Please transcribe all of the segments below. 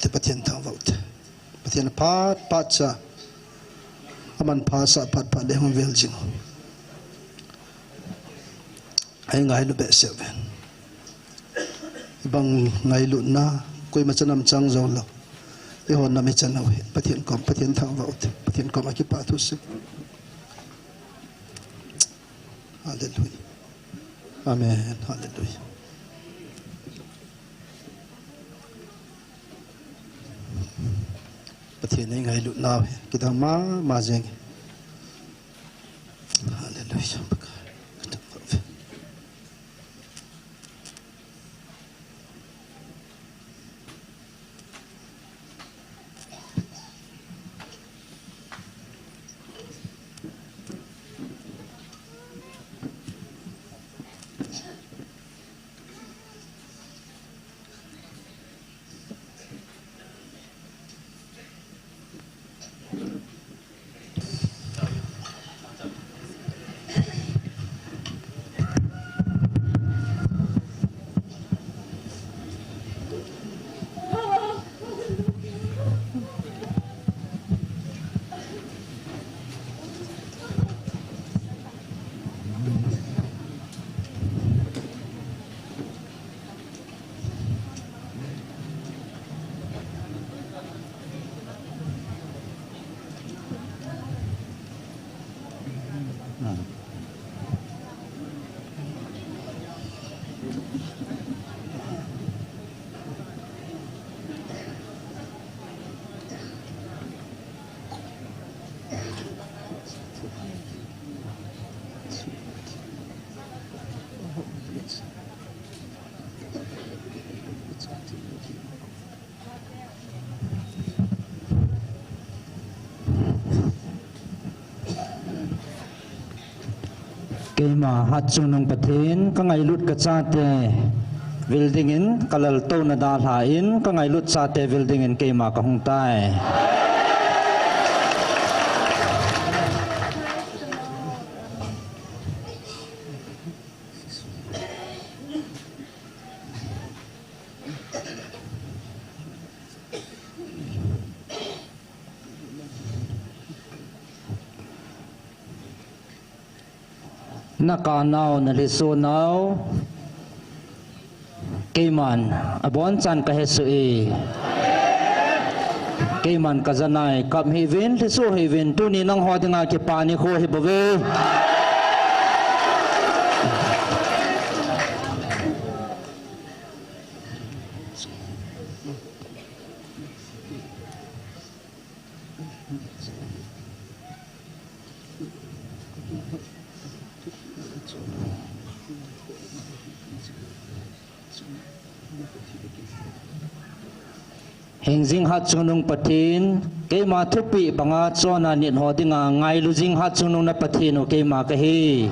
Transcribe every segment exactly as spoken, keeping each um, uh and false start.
Pathen thangvah u te. Pathen phat phat cha. Aman phat sa phat phat le hung vel jing. Ei ngailu behseh uvin. Ibang ngailutna, koima chanam chang jou lou. Eiho nam ichan u hi. Pathen kom, Pathen thangvah u te. Pathen kom a kipa thu sei. Hallelujah. Amen. Hallelujah. Pathen in ngailutnau hi kidang mama jeng. Hallelujah. Keima hatchungnung Pathen, kangailut kachate vil dingin, kalaltouna dalhan, kangailut chate vil dingin keima kahung tai. Nakanau, nalhisunau, keiman abonchan kahesoh e. Keiman kajanai, kap hih uvin, lhiso hih uvin, tuni nangho dinga kipa nikho hibouve. Hingjing hatchungnung Pathen, keima thupeh banga chonna nit ho dinga ngailu jing hatchungnung na Pathen u keima kahi.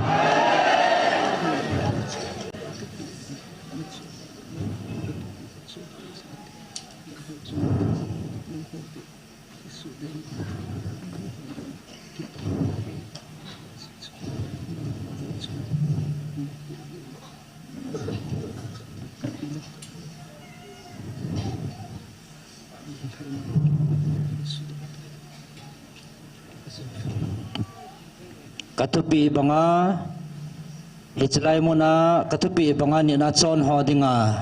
Kathupeh banga, hichelai muna kathupeh banga nit a chon ho dinga,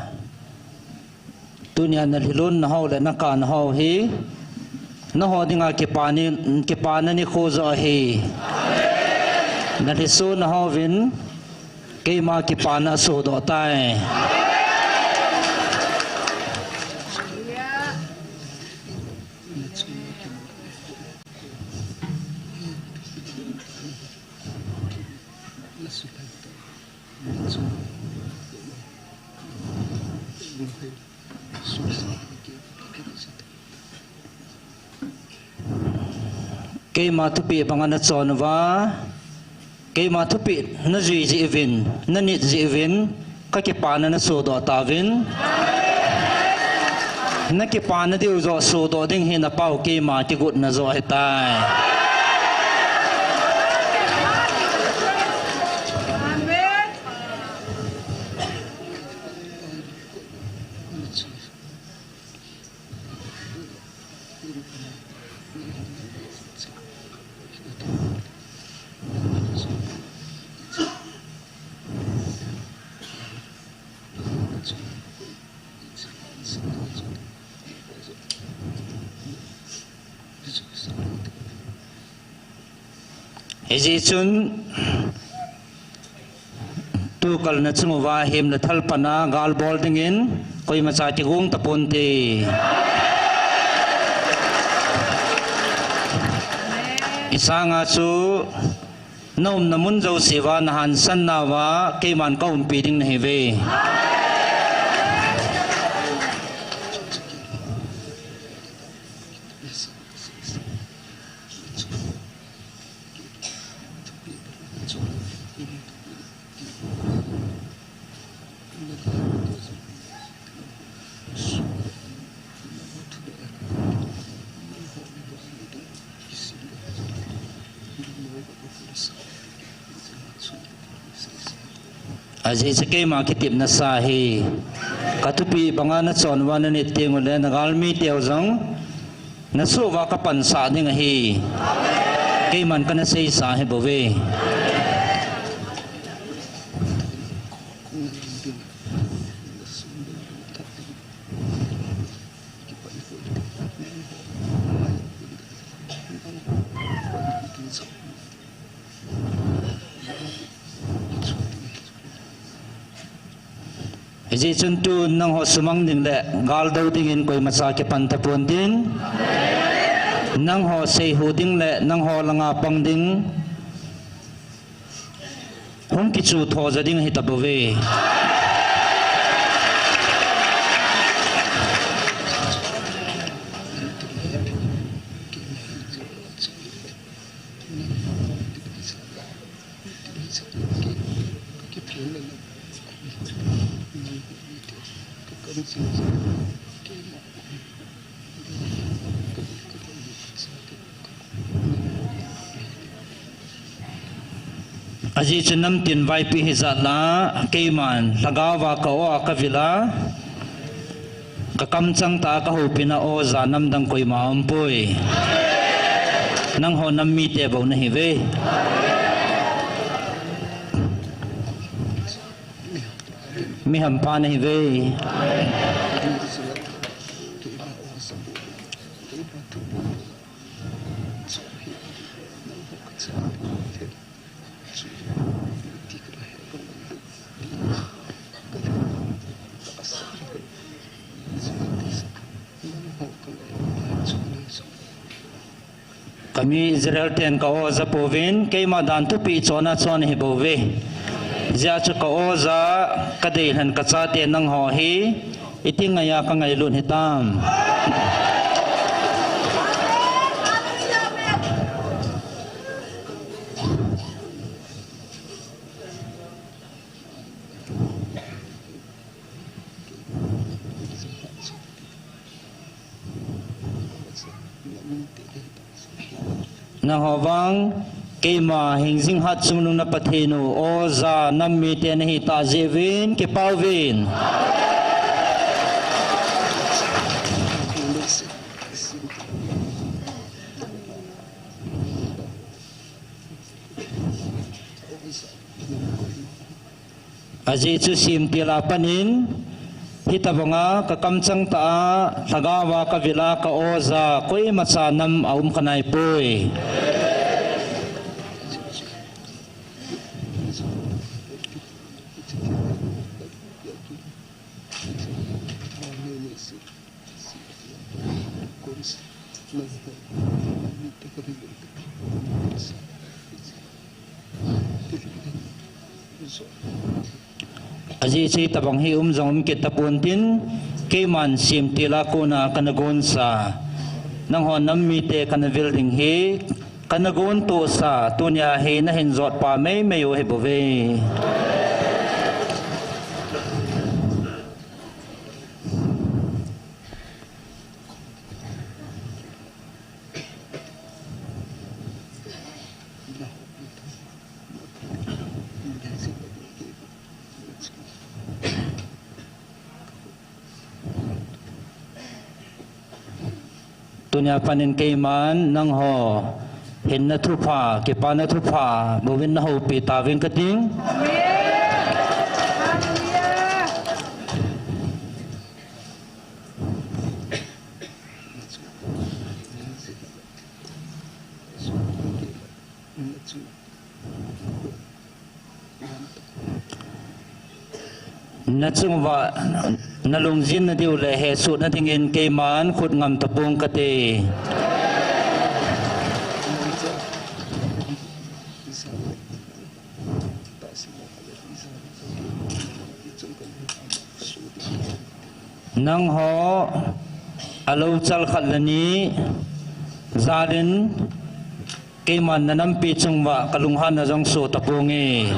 tunia nalhilun nahou le nakap nahou hi, nangho dinga kipana, kipana nikho joh ahi. Nalhiso nahouvin, keima kipana asohdoh tai. Keima thupeh banga nachon uva, keima thupeh najui jeh uvin, nanit jeh uvin, kakipana nasohdoh tauvin. Nakipana diu joh sohdoh ding hi napau keima kigotna joh ahitai. Hijeh chun, tukal na chung uva him le thal pan a gal bol dingin koimacha kigong taponte. Isanga chu na umna mun jouse uva na hansan nauva keiman ka umpi ding nahiuve. Ajeh chu keima kitepna sa hi, ka thupi banga na chon uva na nit teng uleh na galmi teu jong na soh uva ka pansah ding ahi. Keiman kana seisa ahi bouve. Hijeh chun tun nangho sumang ding le gal do dingin koimacha kipan taponte. Nangho seihu ding le nangho langa pang ding hung kichu tho ja ding ahi tabouve. Ajeh chu namtin vaipi hijat la, keiman lhagao va ka o a ka vil a, ka kamchang tah a ka houpi na o ja namdang koima umpoi. Nangho nam mite bou nahiuve. Mi hampha nahiuve. Kami Israel ten ka o ja pouvin, keima dan thupi chon a chon ahi bouve. Hijeh chun ka o ja, ka deilhen ka chate nangho hi, iti ngai a ka ngailut hitam. Nangho vang, keima hingjing hat chungnung na Pathen u, o ja nam mite nahi tah jeh uvin, kipah uvin. Ajeh chu semtil a panin, hitabanga ka kamchang tah a, lhagao va ka vil a ka o ja, koimacha nam aum kha naipoi. Ajeh chu hitabang hi um jong um kit tapontin, keiman semtil a kona kana gonsa, nangho nam mite kana vil ding hi, kana gontohsa, tunia hi nahin jotpa meimei u ahi bouve. Tunia panin keiman nangho hinna thupha, kipana thupha bouvin nahoupi tauvin kating. Nachung uva nalungjin nadiu le hesoh nadingin keiman khut ngam tapong kate. Nangho alou chal khat le ni jalin keiman nanampi chung uva kalunghanna jong soh taponge.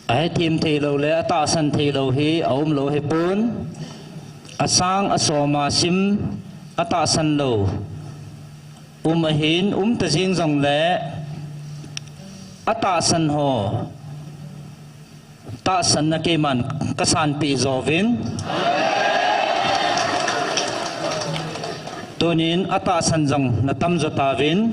Ahethem theilou le atahsan theilou hi aumlou hipon. Asang asom a sim atahsan lou um ahin, umta jing jongle atahsan ho tahsanna keiman kasanpeh jouvin. Tunin atahsan jong natamjo tauvin.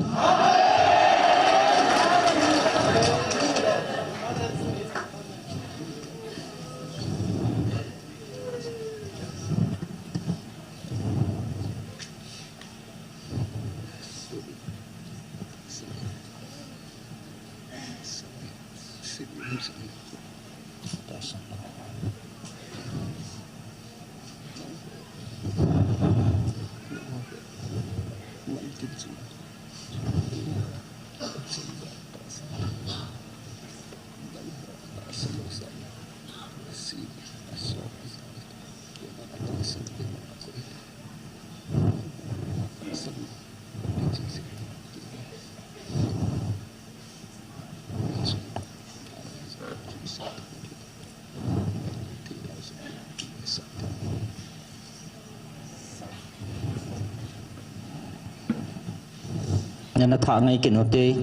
Nana thah ngai kit ute.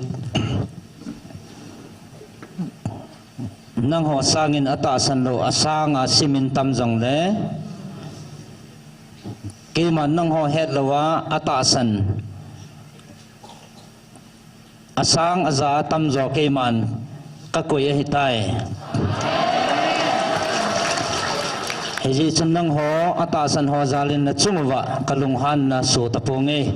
Nangho sangin atahsan lou, asang a simin tam jongle, keiman nangho hetlou a atahsan asang aja atamjo keiman kakoi ahitai. Hijeh chun nangho atahsan ho jalin nachung uva kalunghanna soh taponge.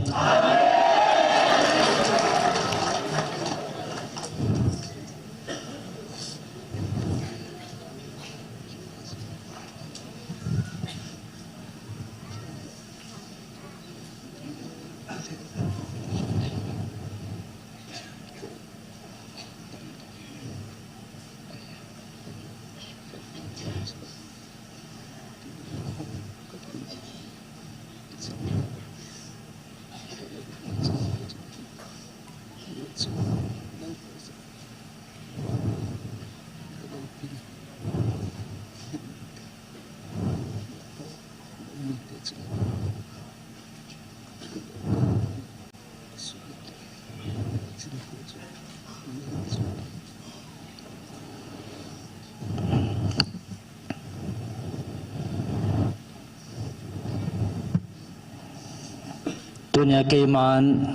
Tunia keiman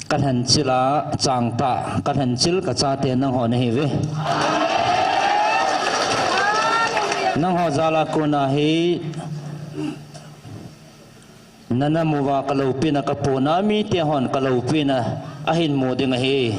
kalhenchil a changtah, kalhenchil kachate nangho nahiuve. Nangho jal a kona hi nana mu uva kaloupina, kapohna mite hon kaloupina ahin mu ding ahi.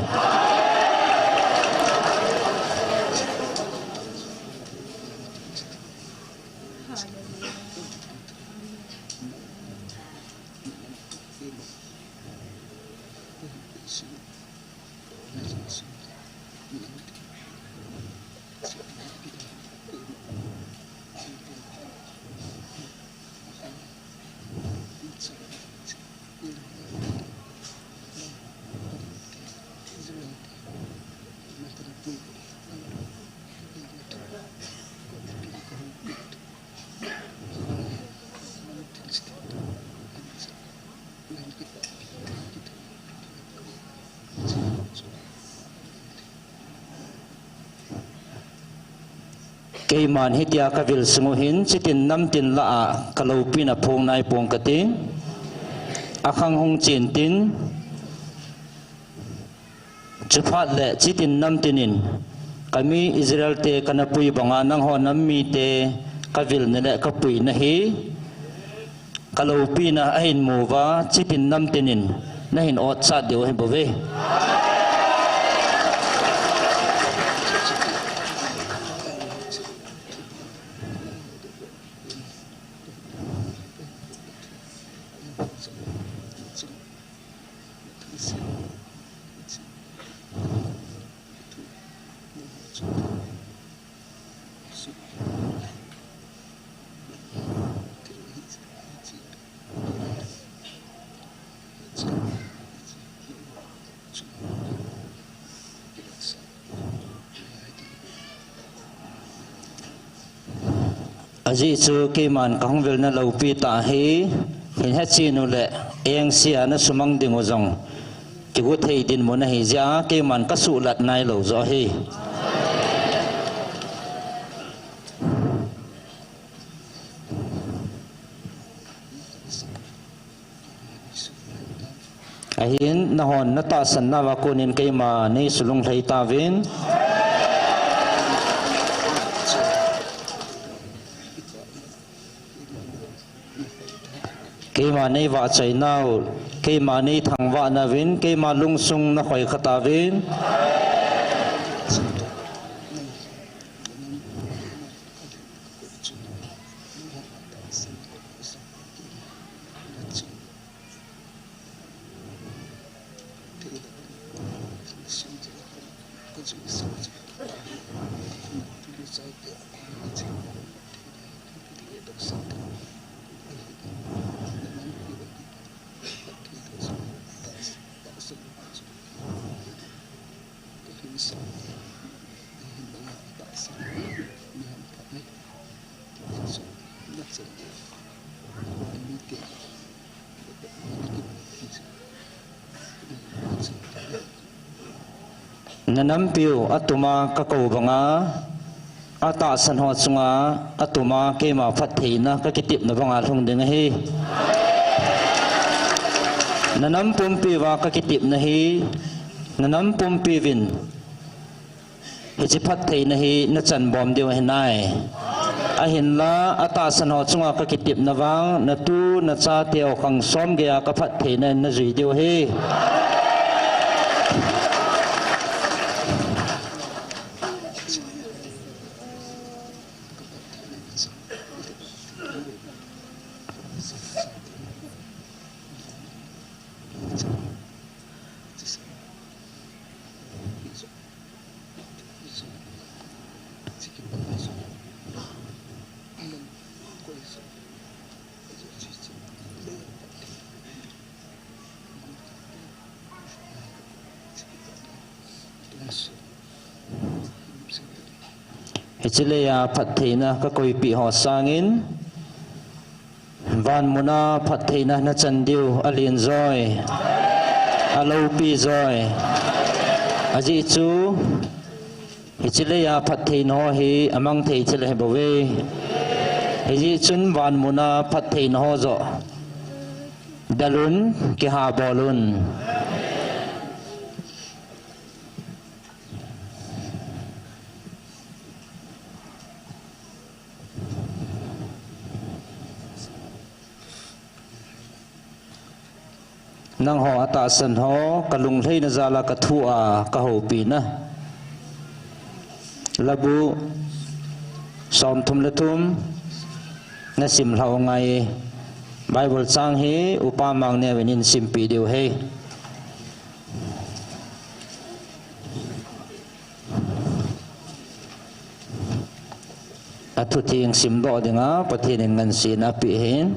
Keiman hitia ka vil sung u hin, chitin namtin lah a ka loupina phong nai pong ka ti. A khang hung chin tin, chuphat le chitin namtin in, ka mi Israel te ka na pui banga nangho nam mite ka vil na le ka pui na hi, ka loupina a hin mu uva, chitin namtin in na hin ot sat diu ahi bou ve. Ajeh chu keiman ka hung vil na loupi tah hi, hin hetchen u le, engse a na sumang ding u jong kigu thei dinmun ahi jeh a, keiman ka suhlat nai lou joh ahi. Ahin, nahon na tahsan nauva konin keima nei sulung lhai tauvin. Keima nei vahchoi nau, keima nei thangvah nauvin, keima lungsung na khoikha tauvin. Na nampiu atuma ka kou banga, atahsan ho chunga atuma keima phattheina ka kitepna banga lhung ding ahi. Na nam pumpiuva ka kitepna hi, na nam pumpiuvin hiche phattheina hi na chanbom diu ahi nai. Ahinla, atahsan ho chunga ka kitepna vang, na tu, na chateu khang som geiya ka phattheina in na jui diu ahi. Hiche leiya phattheina ka koipeh ho sangin, vanmuna phattheina na chan diu alen joi, aloupi joi. Ajeh chu, hiche leiya phattheina ho hi amang thei thil ahi bouve. Hijeh chun vanmuna phattheina ho joh del un, kihabol un. Nangho atahsan ho, ka lunglhaina jal a ka thu a ka houpina. Labu somthum le thum na sim lhau ngai. Bible chang hi Upa Mangneo in eihin simpeh diu ahi. Athutheng simdoh dinga Pathen in ngansena apeh ahin,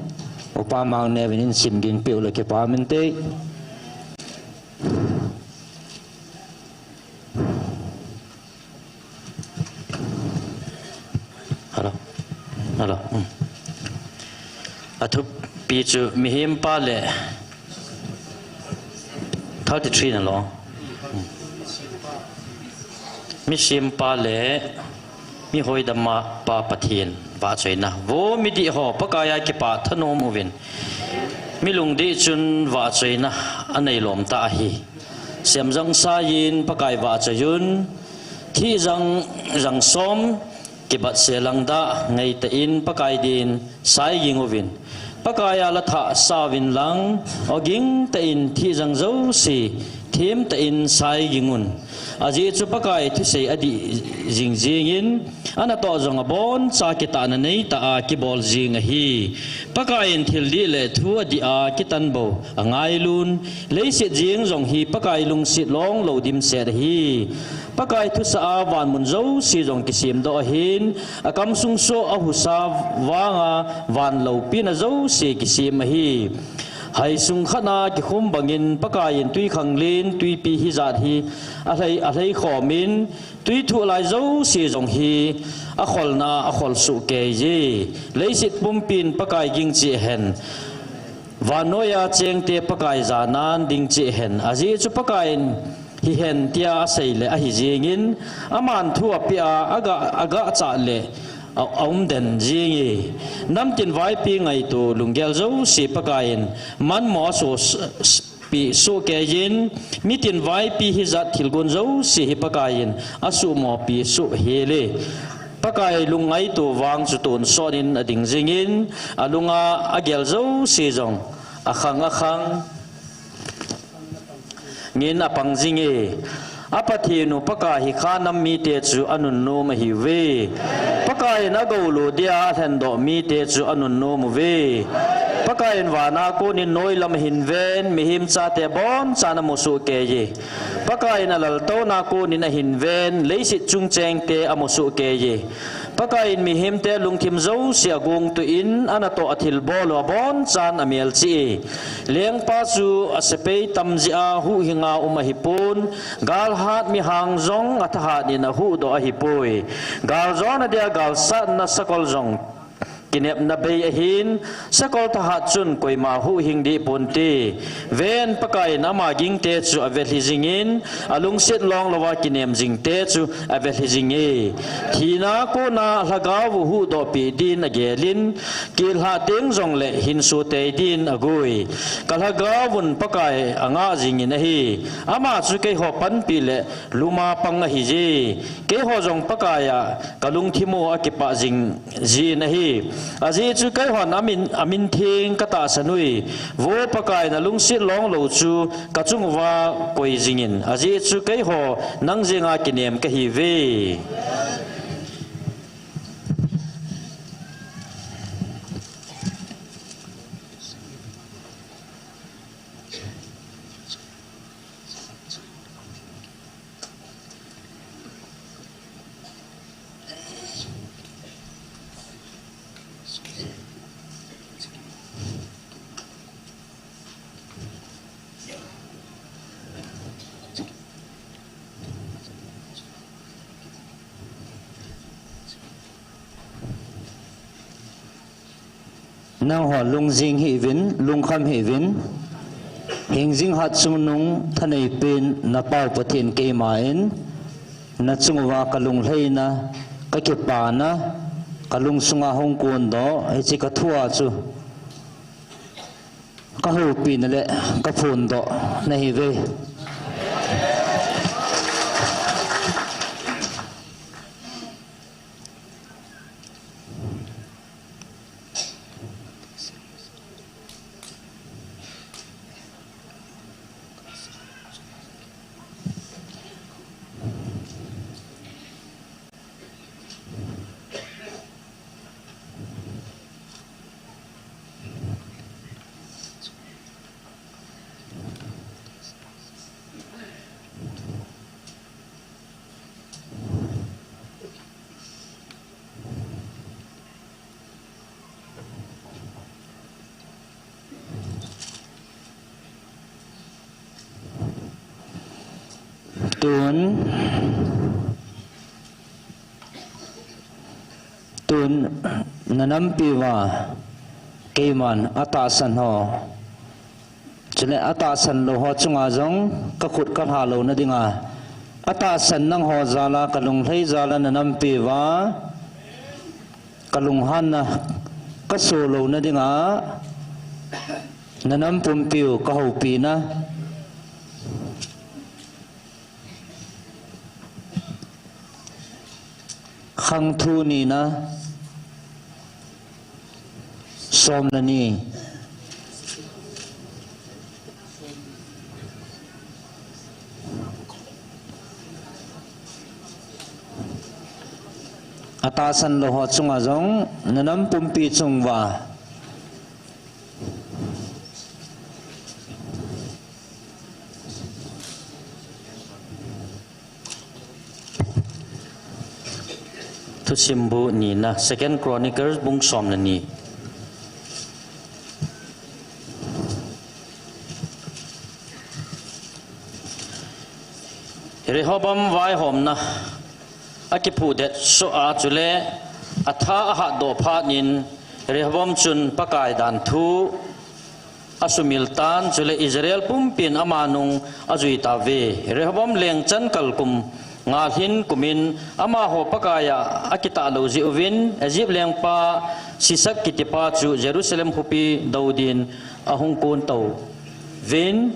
Upa Mangneo in eihin simging peh u le kipa um inte. Hello. Hello. Hmm. Athupi chu mihem pa le thirty-three na lo. Hmm. Mihem pa le Mi hoidam a Pa Pathen vahchoina. Vo midih ho, Pakai a kipah thanom uvin. Mi lungdih chun vahchoina anei lom tah ahi. Semjang sai in Pakai vahchoi un. Thih jang, jang som, kibat se lang dah, ngeitah in Pakai din sai ging uvin. Pakai a la thah sa uvin lang, aw gingtah in thih jang jouse, themtah in sai ging un. Ajeh chu Pakai thusei adih jing jing in, anatoh jong aboncha kitahna neitah a kibol jing ahi. Pakai in thil dih le thu adih a kitan bou angailun, leiset jeng jong hi Pakai lungset longlou dimset ahi. Pakai thusah a vanmun jouse jong kisemdoh ahin, akamsung soh ahusa vanga van loupina jouse kisem ahi. Haisung khat a kikhum bangin Pakai in twikhanglen twipi hijat hi alhei, alheikhom in, twi thuh lai jouse jong hi akholna a akhol soh kei e. Leiset pumpin Pakai ging cheh hen. Vannoi a chengte Pakai janan ding cheh hen. Ajeh chu Pakai in hihen tia asei le ahi jing in, aman thu apeh a, aga, agah chah le a, aumden jing e. Namtin vaipi ngaito lunggel jouse Pakai in manmo aso s-, s-, pi soh kei in, mitin vaipi hijat thilgon jouse hi Pakai in asuhmo pi soh hel e. Pakai lungngaito vang chu tonsot in ading jing in, alunga agel jouse jong akhang akhang ngin apang jing e. A Pathen u Pakai hi Khanam mite chu anunnom ahiuve. Pakai in agoulu dia alhendoh mite chu anunnom uve. Pakai in vana konin noilam ahin ven, mihem chate abonchan amusoh kei e. Pakai in alaltouna konin ahin ven, leiset chung chengte amusoh kei e. Pakai in mihemte lungthim jouse agongtuh in, anatoh athilbol u abonchan amelchih e. Lengpa chu asepai tam jeh a huhhing a um ahipon, galhat mihang jong athahat in ahuhdoh ahipoi. Galjona dia galsatna sakol jong kinepna bei ahin, sakol thahat chun koima huhhing deh ponte. Ven, Pakai in ama gingte chu avelhi jing in, alungset longlouva kinem jingte chu avelhi jing e. Thina kona lhagao u huhdohpeh din agel in, kitlhah teng jongle hinso tei din agoi. Ka lhagao un Pakai angah jing in ahi. Ama chu keiho panpi le luma pang ahi e. Keiho jong Pakai a kalungthim u akipah jing jin ahi. Ajeh chu keihon amin, amin theng katahsan uve. Vo Pakai, nalungset longlou chu kachung uva koi jing in. Ajeh chu keiho nang jenga kinem kahiuve. Nangho lungjing hih uvin, lungkham hih uvin, hingjing hatchungnung thanei pen na Pau Pathen keima in, nachung uva kalunglhaina, kakipana, kalungsunga hung kondoh, hiche kathua chu kahoupina le kaphondoh nahiuve. Tun, tun nanampi uva keiman atahsan ho, chule atahsan lou ho chunga jong kakhut kalha louna dinga, atahsan nangho jal a kalunglhai jal a nanampi uva Ka lunghanna ka soh louna dinga, na nam pumpiu ka houpina. Khangthu nina, som le ni. Atahsan lou ho chunga jong, na nam pumpi chunguva. Thusimbu nina, Second Chronicles bung som le ni. Rehoboam vaihomna akiphudet soh a chule atha ahatdoh phat in Rehoboam chun Pakai dan thu asumil tan, chule Israel pumpin ama nung ajui tauve. Rehoboam leng chan kal kum nga lhin kumin amaho Pakai a akitah lou jeh uvin, Egypt lengpa Sisak kitipa chu Jerusalem khopi dou din ahung kon touvin,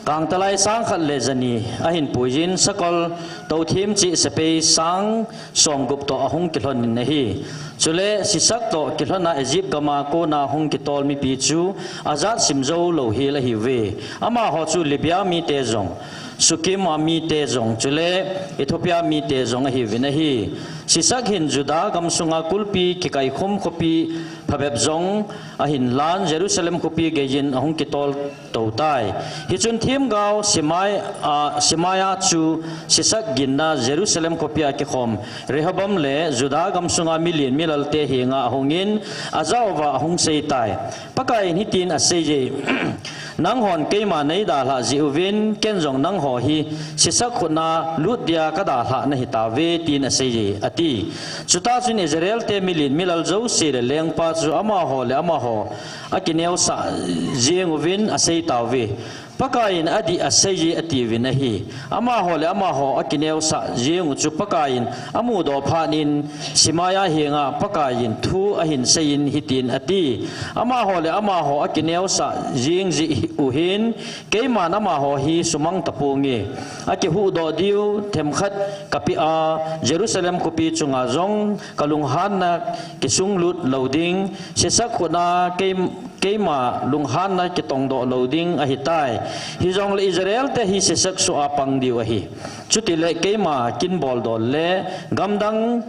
kangtalai sang khat le jani ahin puijin, sakol tothim cheh sepai sang somgup toh ahung kilhonin ahi. Chule Sisak toh kilhona Egypt gama kona hung kitol mipi chu ajat sim jou lou hel ahiuve. Amaho chu Libya mite jong, Sukkim a mite jong, chule Ethiopia mite jong ahiuvin ahi. Sisak hin Judah gamsunga kulpi kikaikhum khopi phabep jong ahin lan, Jerusalem khopi geiyin ahung kitol tou tai. Hichun themgao Shemai-, a, Shemaiah chu Sisak ginna Jerusalem khopia kikhom Rehoboam le Judah gamsunga milen milalte henga ahungin, ajah uva ahung seitai. Pakaiyin hitin aseiye, Nanghon keima neidalhah jeh uvin, ken jong nangho hi Sisak khutna lut dia kadalhah nahitauve, tin aseiye, ati. Chutah chun Israelte milen milal jouse le lengpa chu amaho le amaho akineosah jeng uvin aseitauve, Pakaiyin adih aseiye, atiuvin ahi. Amaho le amaho akineosah jeng u chu Pakaiyin amudoh phat in Shemaiah henga Pakaiyin thu ahin seiyin hitin ati, Amaho le amaho akineosah jeng jeh u hin, keiman amaho hi sumang taponge. Akihuhdoh diu themkhat kapeh a, Jerusalem khopi chunga jong kalunghanna kisunglut lou ding, Sisak khutna kei-, keima lunghanna kitongdoh lou ding ahitai. Hijongle Israelte hi Sisak soh a pang diu ahi. Chutile keima kin boldol le gamdang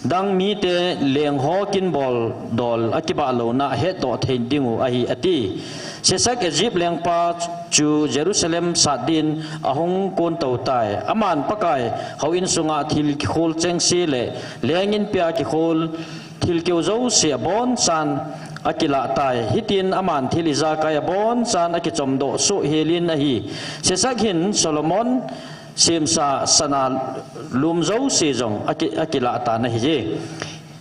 dang mite lengho kin boldol akibah louna ahetdoh thei dingu ahi, ati. Sisak Egypt lengpa chu Jerusalem sat din ahung kon tou tai. Aman Pakai houin sunga thil kikhol chengse le leng inpia kikhol thilkeu jouse abonchan akilah tai. Hitin aman thil ijakai abonchan akichomdoh soh helin ahi. Sisak hin Solomon semsa sana lum jouse jong aki-, akilah tan ahije.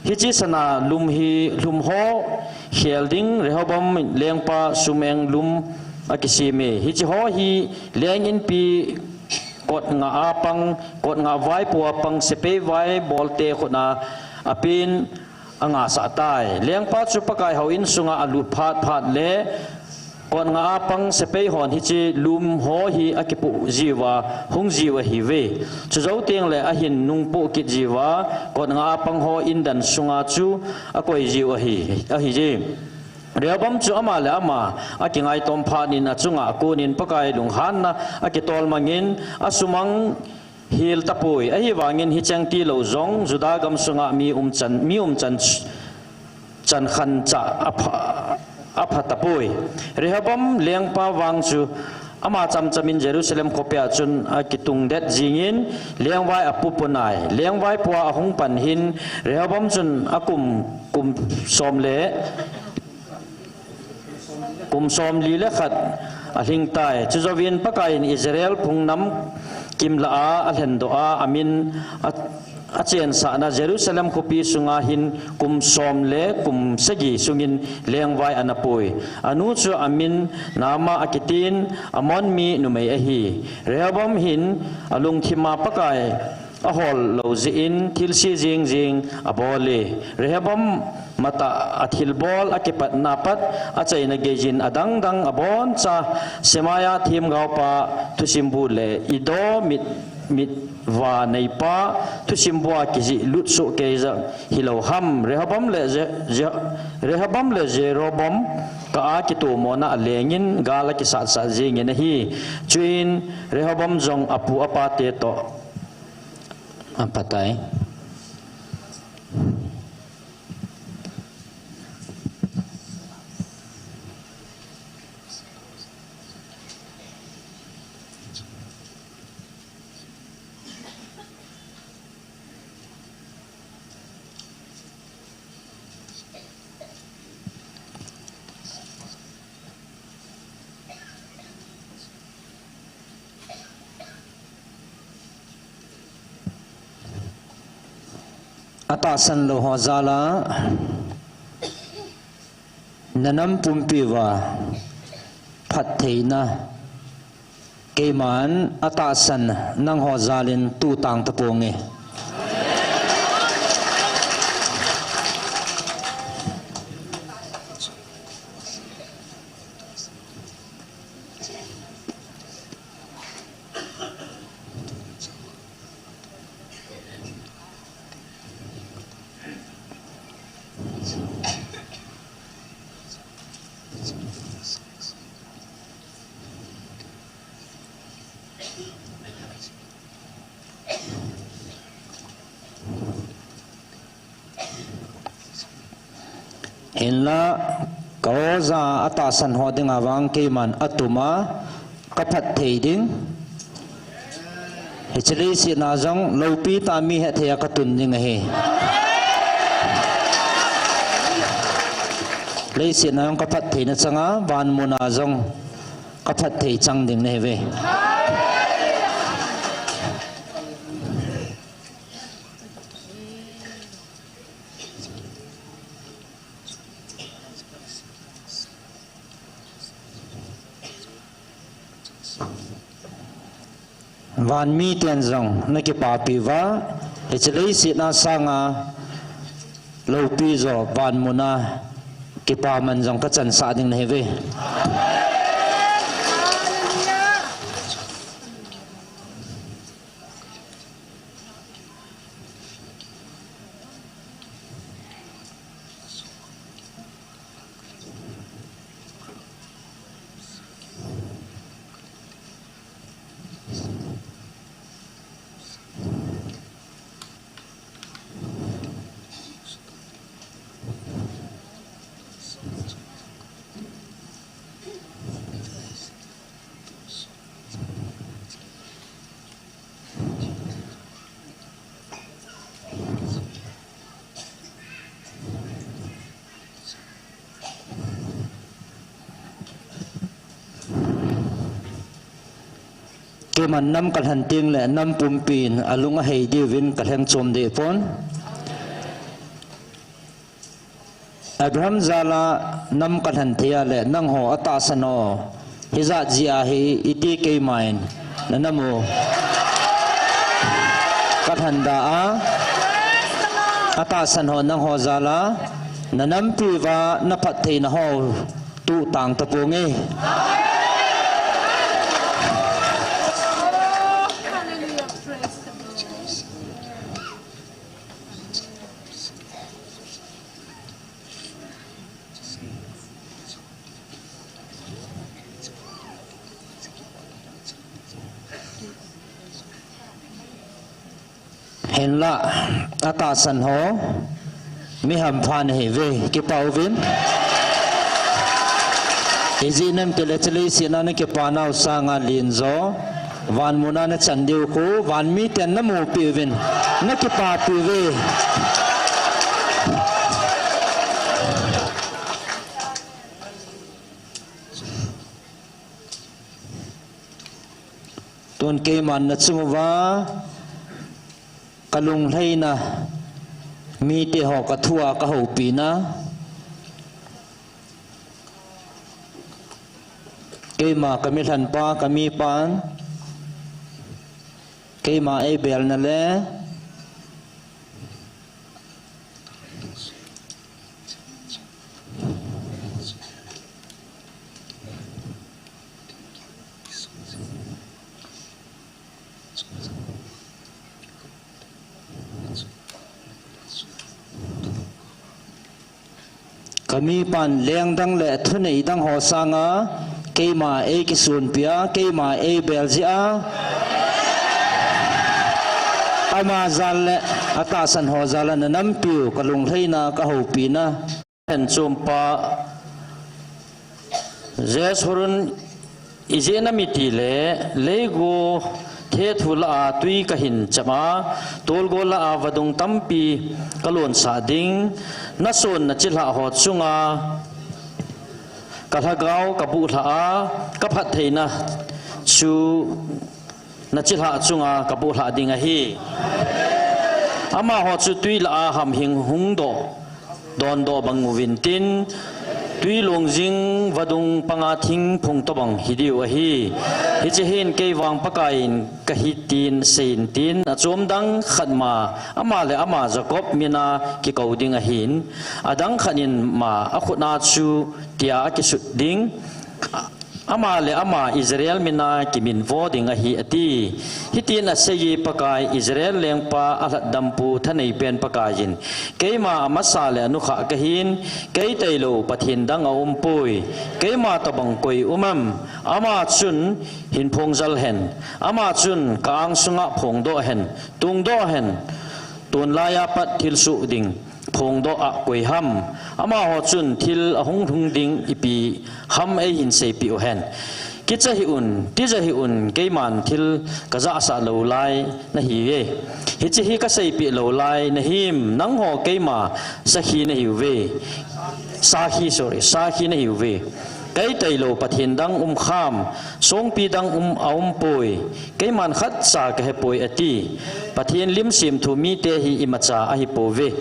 Hiche sana lum hi, lum ho khel ding Rehoboam lengpa sum-eng lum akiseme. Hiche ho hi leng inpi kot nga a pang, kot nga vaipo a pang sepai vaibolte khutna apen angahsah tai. Lengpa chu Pakai houin sunga alut phat phat le kot nga a pang sepai hon hiche lum ho hi akipoh jiuva hung jiu ahiuve. Chujou tengle ahin nungpoh kit jiuva kot nga a pang ho indan sunga chu akoi jiu ahi, ahije. Rehoboam chu ama le ama akingaitom phat in achunga akonin Pakai lunghanna akitol mangin asumang hel tapoi. Ahivangin hicheng tilou jong Judah gamsunga mi umchan, mi umchan ch-, chankhancha apha, apha tapoi. Rehoboam lengpa vang chu ama chamchamin Jerusalem khopia chun akitungdet jingin lengvai apoponai. Lengvaipoa ahung pan hin Rehoboam chun akum, kum som le kum somli le khat alhing tai. Chujouvin Pakaiyin Israel phungnam kimlah a alhendoh a, amin a, achensahna Jerusalem khopi sunga hin kum som le kum sagi sungin lengvai anapoi. Anu chu amin Naamah akitin, Ammon mi numei ahi. Rehoboam hin alungthima Pakai ahol lou jeh in thilse jing jing abol e. Rehoboam matah a thilbol akipatna pat achaina geiyin adang dang aboncha Shemaiah themgaopa thusim bu le Iddo mit, mit va neipa thusim bu a kijih lut soh kei jeh hilou ham. Rehoboam le Je-, Je-, Rehoboam le Jeroboam kah a kitomona alengin gal akisat sat jingin ahi. Chuin Rehoboam jong apu apate toh aphatai. Atahsan lou ho jal a, na nam pumpi uva phattheina keiman atahsan nangho jal in tuhtang taponge. Hinlah, ka oja atahsan ho dinga vang keiman atuma, ka phatthei ding. Hiche leiset a jong loupi tah mi hethei a ka tun ding ahi. Leiset a jong ka phattheina changa, vanmun a jong ka phatthei chang ding nahiuve. Vanmi ten jong na kipapi uva, hiche leiset a sanga loupi jo vanmun a kipaman jong ka chansah ding nahiuve. Keiman nam ka lhen teng le nam pumpin alung ahei diuvin ka lheng chom deh pon. Abraham jal a nam ka lhen thei a le nangho atahsan ho hijat jeh a hi iti keiman na nam u ka lhen da a, atahsan ho nangho jal a na nampi uva na phattheina ho tuhtang taponge. Hinlah, atahsan ho mi hampha nahiuve, kipah uvin. Ijeh inem itile hiche leiset a na kipa nau sanga len jo vanmun a na chan diu khu vanmi ten na mupi uvin, na kipapi uve. Tun keiman na chung uva ka lunglhaina, mite ho ka thu a ka houpina, keima ka milhenpa, ka mipan, Keima eibelna le kamipan lengdang le thunei dang ho sanga keima eikisunpia, keima eibel jia, ama jal le atahsan ho jal a nanampiu kalunglhaina, kahoupina. Hen chumpa Jeshurun ijeh inem itile, leigo thethu lah a tui kahin chama, tolgo lah a vadung tampi kalonsah ding, nason nachilhah ho chunga kalhagao kabuhlhah a, kaphattheina chu nachilhah chunga kabuhlhah ding ahi. Amaho chu tui lah a hamhing hungdoh, dondoh bang uvintin, tui longjing vadung panga thingphung tobang hidiu ahi. Hiche hin keivang Pakaiyin kahi tin seiyin tin, achom dang khatma, ama le ama Jacob mina kikou ding ahin, adang khat in ma akhutna chu tia akisut ding, ama le ama Israel mina kiminvo ding ahi, ati. Hitin aseiye, Pakai Israel lengpa alhatdampu thaneipen Pakaiyin, keima amasa le anukha kahin, kei tailou Pathen dang aumpoi, keima tobang koi um em? Ama chun hinphong jal hen, ama chun ka-ang sunga phongdoh hen, tungdoh hen, tunlaiya pat thilsoh ding phongdoh a koi ham? Amaho chun thil ahung lhung ding ipi ham eihin seipeh uhen. Kicha hih un, tija hih un, keiman thil kajahsah lou lai nahiuve. Hiche hi kaseipeh lou lai nahim, nangho keima sakhi nahiuve. Sakhi, sorry, sakhi nahiuve. Kei tailou Pathen dang umkham, songpi dang um aumpoi, keiman khatcha kahepoi, ati. Pathen lim semthu mite hi imacha ahipouve.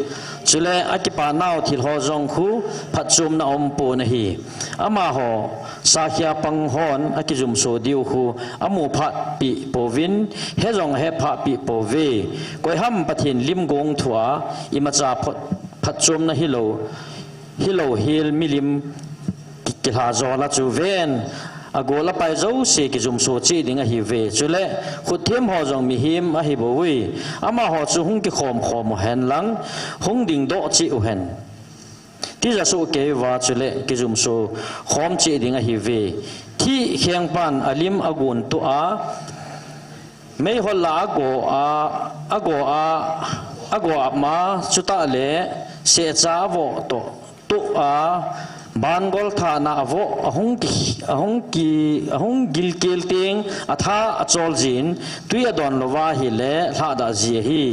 Chule akipanau thil ho jong khu phatchomna aumpon ahi. Amaho sakhi a pang hon akijumso diu khu amu phatpeh pouvin, he jong ahe phatpeh pouve. Koiham Pathen lim gongthua imacha phat, phatchomna hilou, hilou hel milim ki, kilha jola chu ven, agol apai jouse kijumso cheh ding ahiuve. Chule khutthem ho jong mihem ahibouve. Amaho chu hung kikhom khom uhen lang, hung dingdoh cheh uhen. Tija soh keiuva chule kijumso khom cheh ding ahiuve. Thihkhengpan alim agontoh a, meihol lah a ago a, ago a, ago a ma, chutah le sehcha avoh toh, toh a, bangol thahna avoh, ahung ki, ahung ki, ahung gilkel teng atha achol jin, tui adon louva ahile lhahdah ji ahi.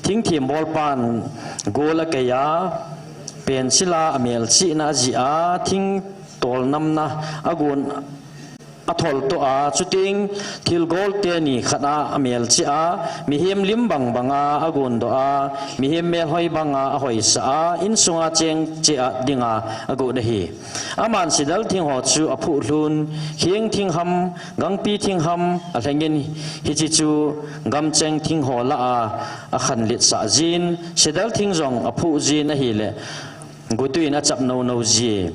Thingthembolpan gol akei a, pensila amelchihna ajih a, thingtol namna agon atholtoh a, chuteng thilgol teni khat a amelchih a, mihem lim bang banga agondoh a, mihem melhoi banga ahoisah a, insunga cheng cheh a dinga agot ahi. Aman sidal thing ho chu aphuh lhun, kheng thing ham, gangpi thing ham alhengin, hiche chu gamcheng thing ho lah a akhanletsah jin, sidal thing jong aphuh jin ahile, gotwi in achap nounou ji.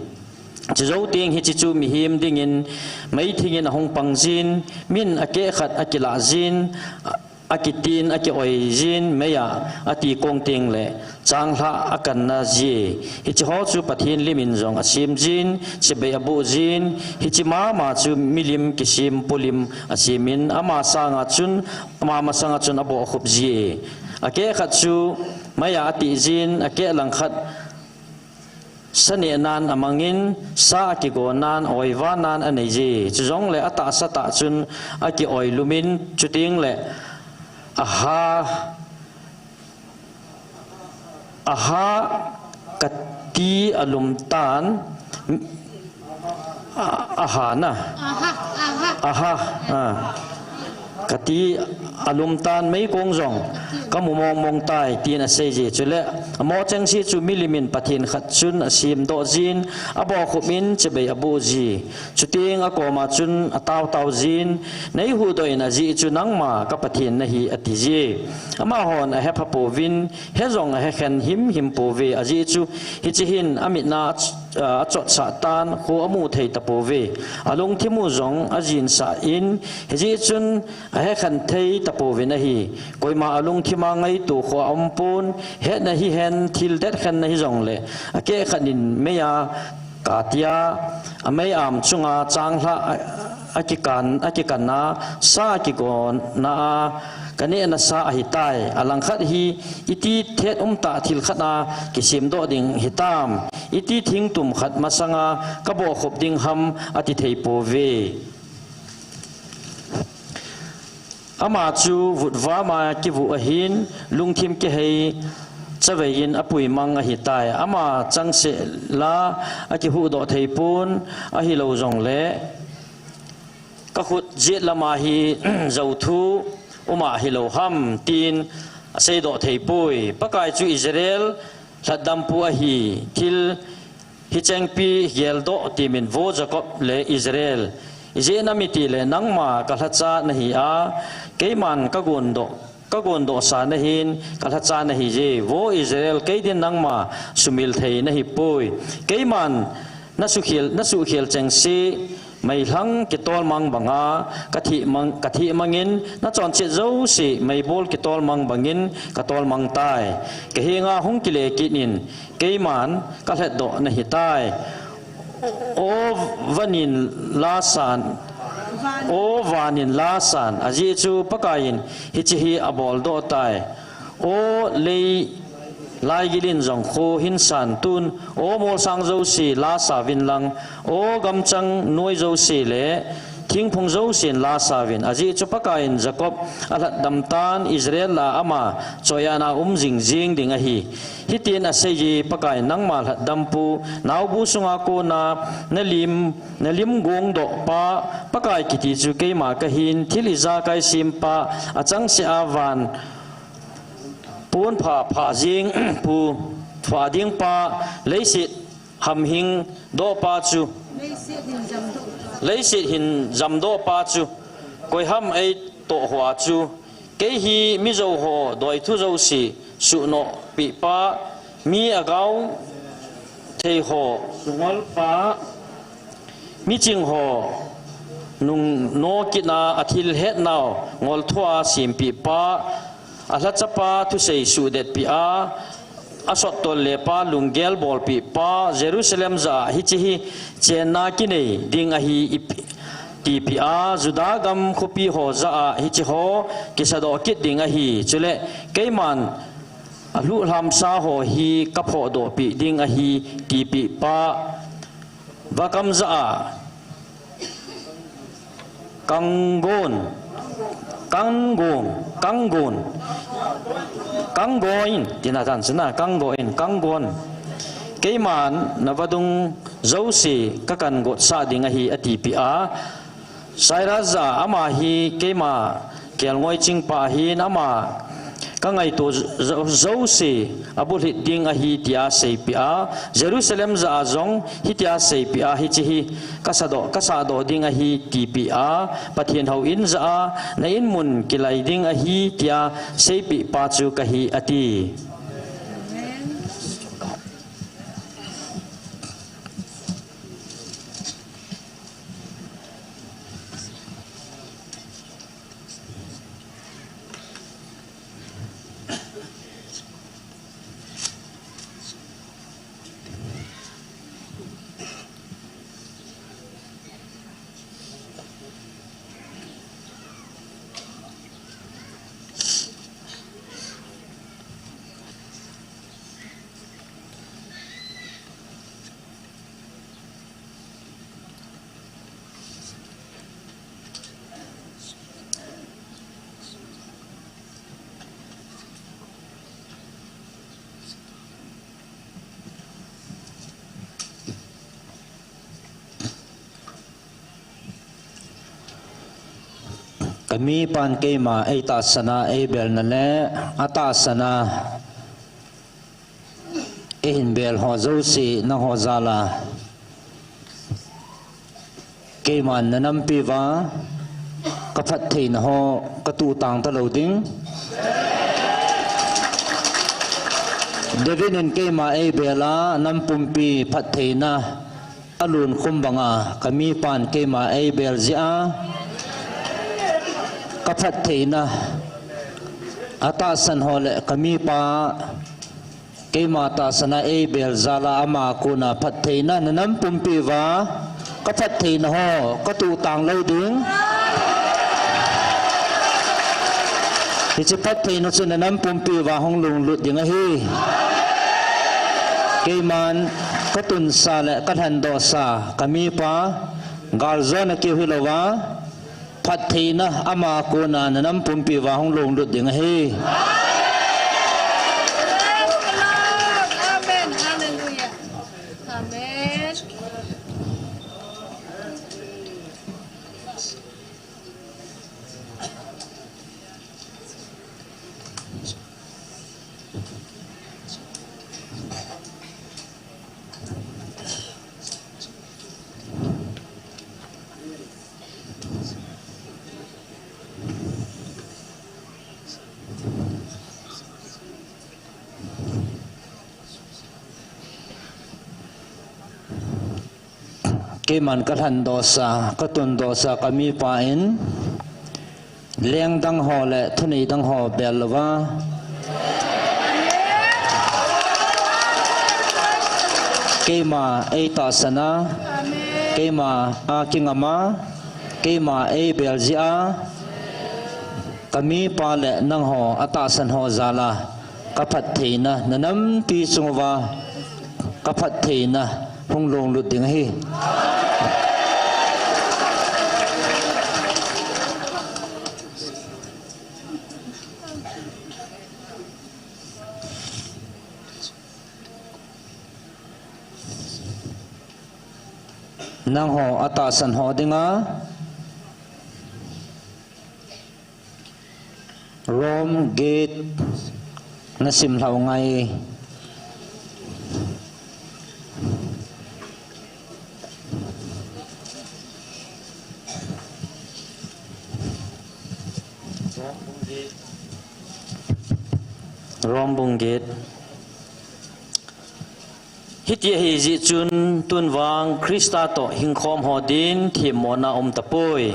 Chujou teng hiche chu mihem dingin meithingin ahung pang jin, min akeh khat akilah jin, akitin, akioi jin, meiya ati kong teng le changlhah akanna ji. Hiche ho chu Pathen lim in jong asem jin, chibai aboh jin, hiche mama chu milim kisem polim asemin, ama sanga chun, ama masanga chun aboh akhup ji. Akeh khat chu meiya atih jin, akeh langkhat sa nehnan amangin, sa akigonan, oivanan anei ji. Chujongle atahsa tah chun akioi lumin, chuteng le aha, aha kati alum tan, a, aha na. Aha, aha. Aha, a. kati alum tan, meikong jong kamu mongmong tai, tin asei je. Chule amo chengse chu milim in Pathen khat chun asemdoh jin, abohkhup in chibai aboh ji. Chuteng akoma chun ataotao jin, neihuhdoh in ajeh chu nangma ka Pathen nahi, ati je. Amahon ahepha pouvin, he jong ahekhen himhim pouve, ajeh chu hiche hin amitna ach-, a, achotsah tan, kho amu thei tapouve. Alungthim u jong ajinsah in, hijeh chun ahekhen thei tapouvin ahi. Koima alungthim a ngaito kho aumpon, hetna hihen, thil detkhenna hijongle, akeh khat in meiya katia, amei am chunga changlhah a, akikan, akikanna, sa akigonna a, kanehna sa ahitai. Alangkhat hi, iti thet umtah thil khat a kisemdoh ding hitam, iti thingtum khat masanga kabohkhup ding ham, ati thei pouve. Ama chu vutvam a kivuh ahin, lungthim kihei chavei in apuimang ahitai. Ama changseh la akihuhdoh theipon, ahilou jongle, kakhut jet lama hi jouthu uma hilou ham, tin aseidoh theipoi. Pakai chu Israel lhatdampu ahi, thil hichengpi geldoh timin, vo Jacob le Israel. Ijeh inem itile nangma kalhacha nahi a, keiman kagondoh, kagondohsa nahin kalhacha nahi je. Vo Israel, keidin nangma sumil thei nahipoi. Keiman nasuhkhel, nasuhkhel chengse meilhang kitolmang banga kathimang, kathimangin, nachonset jouse meibol kitolmang bangin katolmang tai. Kahenga hung kile kit in, keiman kalhatdoh nahitai. O vanin lasan, o vanin lasan, ajeh chu Pakaiyin hiche hi aboldoh tai. O lei laigilin jong kho hinsan tun, o molsang jouse lasa uvin lang, o gamchang noi jouse le thingphung jousen lasa uvin. Ajeh chu Pakaiyin Jacob alhatdam tan, Israel a ama choiahna um jingjing ding ahi. Hitin aseije, Pakai nangma lhatdampu, naobu sunga kona nalim, nalim gongdoh pa, Pakai kiti chu keima kahin, thil ijakai sem pa, achangseh a van ponpha phah jing pu, phah ding pa, leiset hamhing doh pa chu, leiset hin jamdoh pa chu, koiham eitoh hua chu, kei hi mijou ho doithu jouse suhnohpeh pa, mi agao thei ho sungol pa, miching ho nungno kitna a thil hetnau ngolthua sempeh pa, alhachapa thusei suhdetpeh a, asottol le pa lunggel bolpeh pa, Jerusalem jah a hiche hi chenna kinei ding ahi, tipeh a, Juda gam khopi ho jah a hiche ho kisadoh kit ding ahi. Chule keiman alhuhlhamsa ho hi kaphohdohpeh ding ahi, tipeh pa. Vakam jah a kanggon, kanggon, kanggon, kanggon, tina tan chuna, kanggon, kanggon. Keiman navadung jouse kakan gotsah ding ahi, atipeh a. Cyrus jah a, ama hi keima kelngoi chingpa ahin, ama kangaito jo-, jouse abulhit ding ahi, tia seipeh a. Jerusalem jah a jong hitia seipeh a, hiche hi kasadoh, kasahdoh ding ahi, tipeh a. Pathen houin jah a, na inmun kilai ding ahi, tia seipeh pa chu kahi, ati. Mipan keima eitahsan a eibelna le atahsan a eihin bel ho jouse nangho jal a keiman nanampi uva kaphattheina ho katuh tang talou ding. David in keima eibel a, nam pumpi phattheina alunkhum banga kamipan keima eibel jeh a kaphattheina atahsan ho le kamipa keima tahsan a eibel jal a ama kona phattheina nanam pumpi uva kaphattheina ho katuh tang lou ding. Hiche phattheina chu nanam pumpi uva hung lunglut ding ahi. Keiman katunsa le kalhandohsa kamipa galjona keu hilouva phattheina ama kona nanam pumpi uva hung lunglut ding ahi. Amen. Hallelujah. Amen. Keiman kalhandohsa, katundohsa kamipa in leng dang ho le thunei dang ho bel louva keima eitahsan a, keima a kingam a, keima eibel jeh a kamipa le nangho atahsan ho jal a kaphattheina nanampi chung uva kaphattheina hung lunglut ding ahi. Nangho atahsan ho dinga Rome get nasim lhau ngai. Rome bung get. Hiti ahi jeh chun tun vang Christa toh hingkhom ho din themmona um tapoi.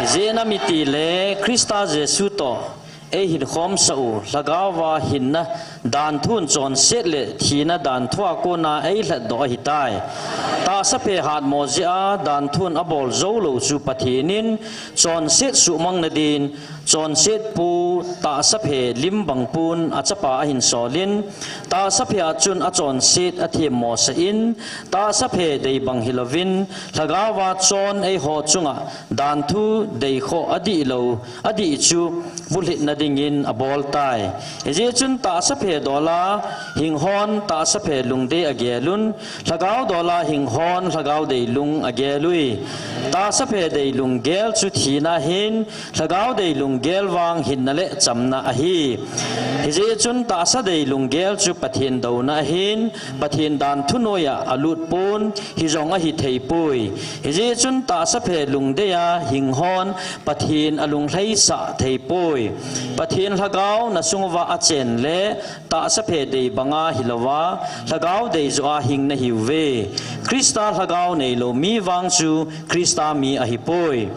Ijeh inem itile Christa Jesu toh eihinkhomsah u lhagao va hinna danthun chonset le thina danthu a kona eilhatdoh ahitai. Tahsa phe hatmo jeh a danthun abol joulou chu Pathen in chonset suhmang nadin, chonset pu tahsa phe lim bang pun a chapa ahin solin, tahsa phe a chun achonset athemmosah in, tahsa phe dei bang hilouvin, lhagao va chon eiho chunga danthu deikhoh adih lou, adih chu bulhitna dingin abol tai. Hijeh chun tahsa phe dola hinghon tahsa phe lungdei agelun, lhagao dola hinghon lhagao dei lung agelui. Tahsa phe dei lunggel chu thina ahin, lhagao dei lunggel vang hinna le chamna ahi. Hijeh chun tahsa dei lunggel chu Pathen douna ahin, Pathen danthu noiya alut pon, hijong ahi theipoi. Hijeh chun tahsa phe lungdei a hinghon Pathen alunglhaisah theipoi. Pathen lhagao nasung uva achen le tahsa phe dei banga hilouva, lhagao dei joh a hing nahiuve. Christa lhagao neilou mi vang chu Christa mi ahipoi.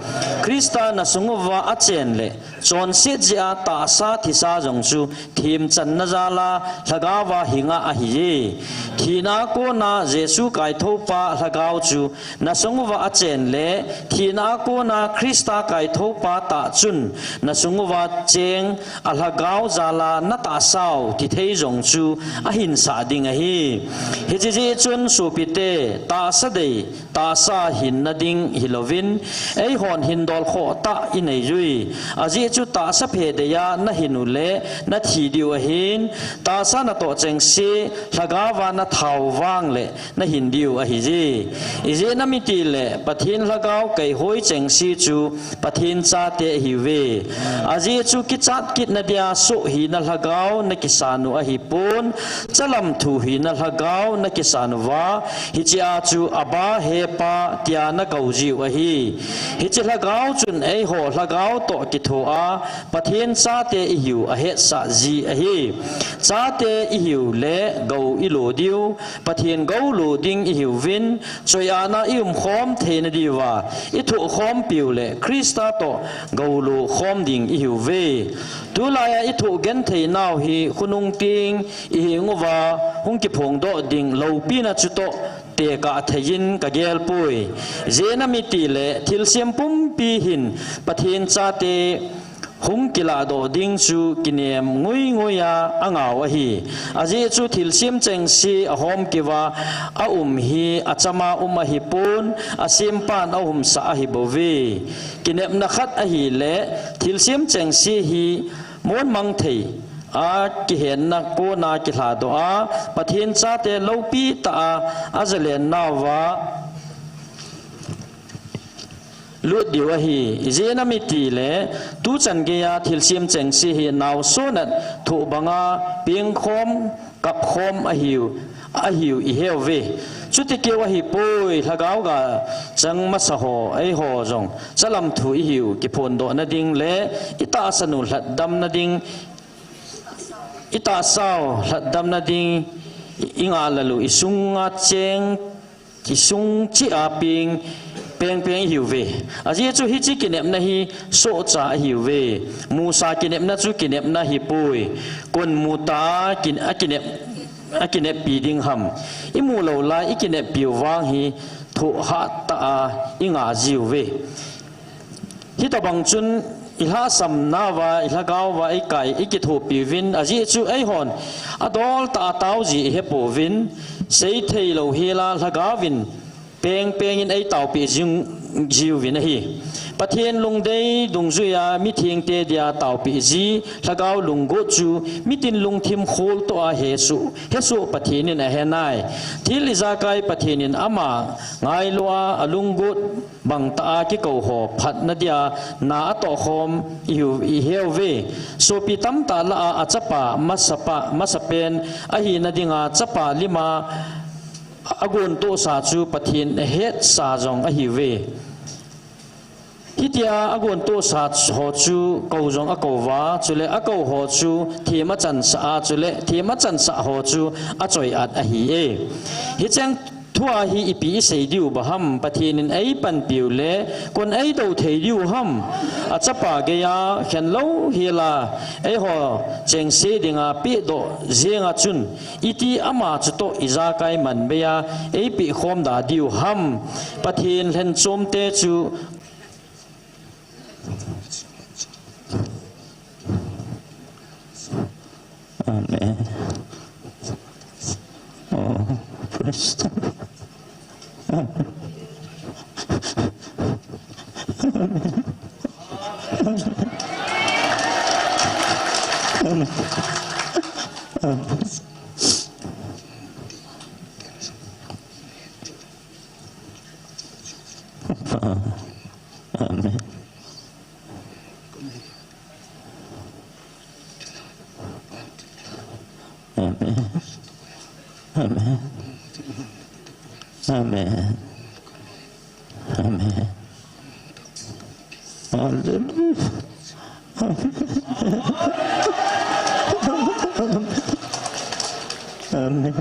Christa nasung uva achen le chonset jeh a tahsa thisa jong chu themchanna jal a lhagao va hinga ahiye. Thina kona Jesu kaithoupa lhagao chu nasung uva achen le thina kona Christa kaithoupa tah chun nasung uva cheng a lhagao jal a natahsau tithei jong chu ahinsah ding ahi. Hiche jeh chun sopite, tahsa dei tahsa hinna ding hilouvin, eihon hindol khoh tah inei ui. Ajeh chu tahsa phe dei geiya nahin uleh nathi diu ahin, tahsa natoh chengse lhagaova nathao vangleh nahin diu ahije. Ijeh inem itileh Pathen lhagao kaihoi chengse chu Pathen chate ahiuve. Ajeh chu kichat kit nadia soh hina lhagao nakisan u ahipon, chalam thu hina lhagao nakisan uva, hichea chu Abba, He Pa tia nakou jiu ahi. Hiche lhagao chun eiho lhagao toh kithoa Pathen chate ihiu ahetsah ji ahi. Chate ihiu le gou ilo diu, Pathen gou lo ding ihiuvin, choi-atna iumkhom theina diuva ithohkhompiu le Christa toh gou lo khom ding ihiuve. Tulaiya ithoh genthei nau hi khonung teng iheng uva hung kiphongdoh ding loupina chutoh tekah theiyin kagelpoi. Ijeh inem itileh thilsem pumpi hin Pathen chate hung kilahdoh ding chu kinem nguinguiya angao ahi. Ajeh chu thilsem chengse ahomkeuva aum hi achama um ahipon, asempan aumsah ahibouve. Kinepna khat ahileh thilsem chengse hi monmang thei a kihenna kona kilhadoh a, Pathen chate loupitah a ajalen nauva lut diu ahi. Ijeh inem itileh tuchan geiya thilsem chengse hi naosonat thoh banga pengkhom kapkhom ahiu, ahiu iheuve. Chuti keu ahipoi, lhagao gachang masaho eiho jong chalam thu ihiu kiphondohna ding le itahsanu lhatdamna ding, itahsau lhatdamna ding, ingahlel u isunga cheng, isung cheh a peng, pengpeng ihiuve. Ajeh chu hiche kinepna hi sohcha ahiuve. Musa kinepna chu kinepna hipoi. Kon mutah a kin-, akinep, akineppi ding ham? Imu lou lai ikineppiu vang hi thohhattah a ingah jiuve. Hitobang chun ilhahsamnauva, ilhagaouva ikai, ikithopiuvin, ajeh chu eihon adoltah a taoji ihepouvin, seithei louhela lhagaovin pengpengin eitaopeh jing, jiuvin ahi. Pathen lungdei dungjuiya mithengte dia taopeh ji lhagao lunggot chu mitin lungthim kholtoh a hesoh, hesoh Pathen in ahenai. Thil ijakai Pathen in ama ngailoa alunggot bangtah a kikouho phatna dia na atohkhom ihiu, iheuve. Sopi tamtah lah a achapa masapa, masapen ahina dinga chapa lima agontohsa chu Pathen ahetsah jong ahiuve. Hitia agontohsa ho chu kou jong akouva, chule akouho chu them achansah a, chule them achansah ho chu achoi-at ahi e. Hicheng thua hi ipi isei diu ba ham? Pathen in eipanpiu le kon eidou thei diu ham? Achapa geiya khen louhela eiho chengse dinga pehdoh jenga chun iti ama chutoh ijakai manbeiya eipehkhomda diu ham? Pathen lhenchomte chu Amen. Oh, praise the Lord. Amen. Amen. Amen. Amen. Amen. Amen. Amen. Amen. Hallelujah. Amen. Amen.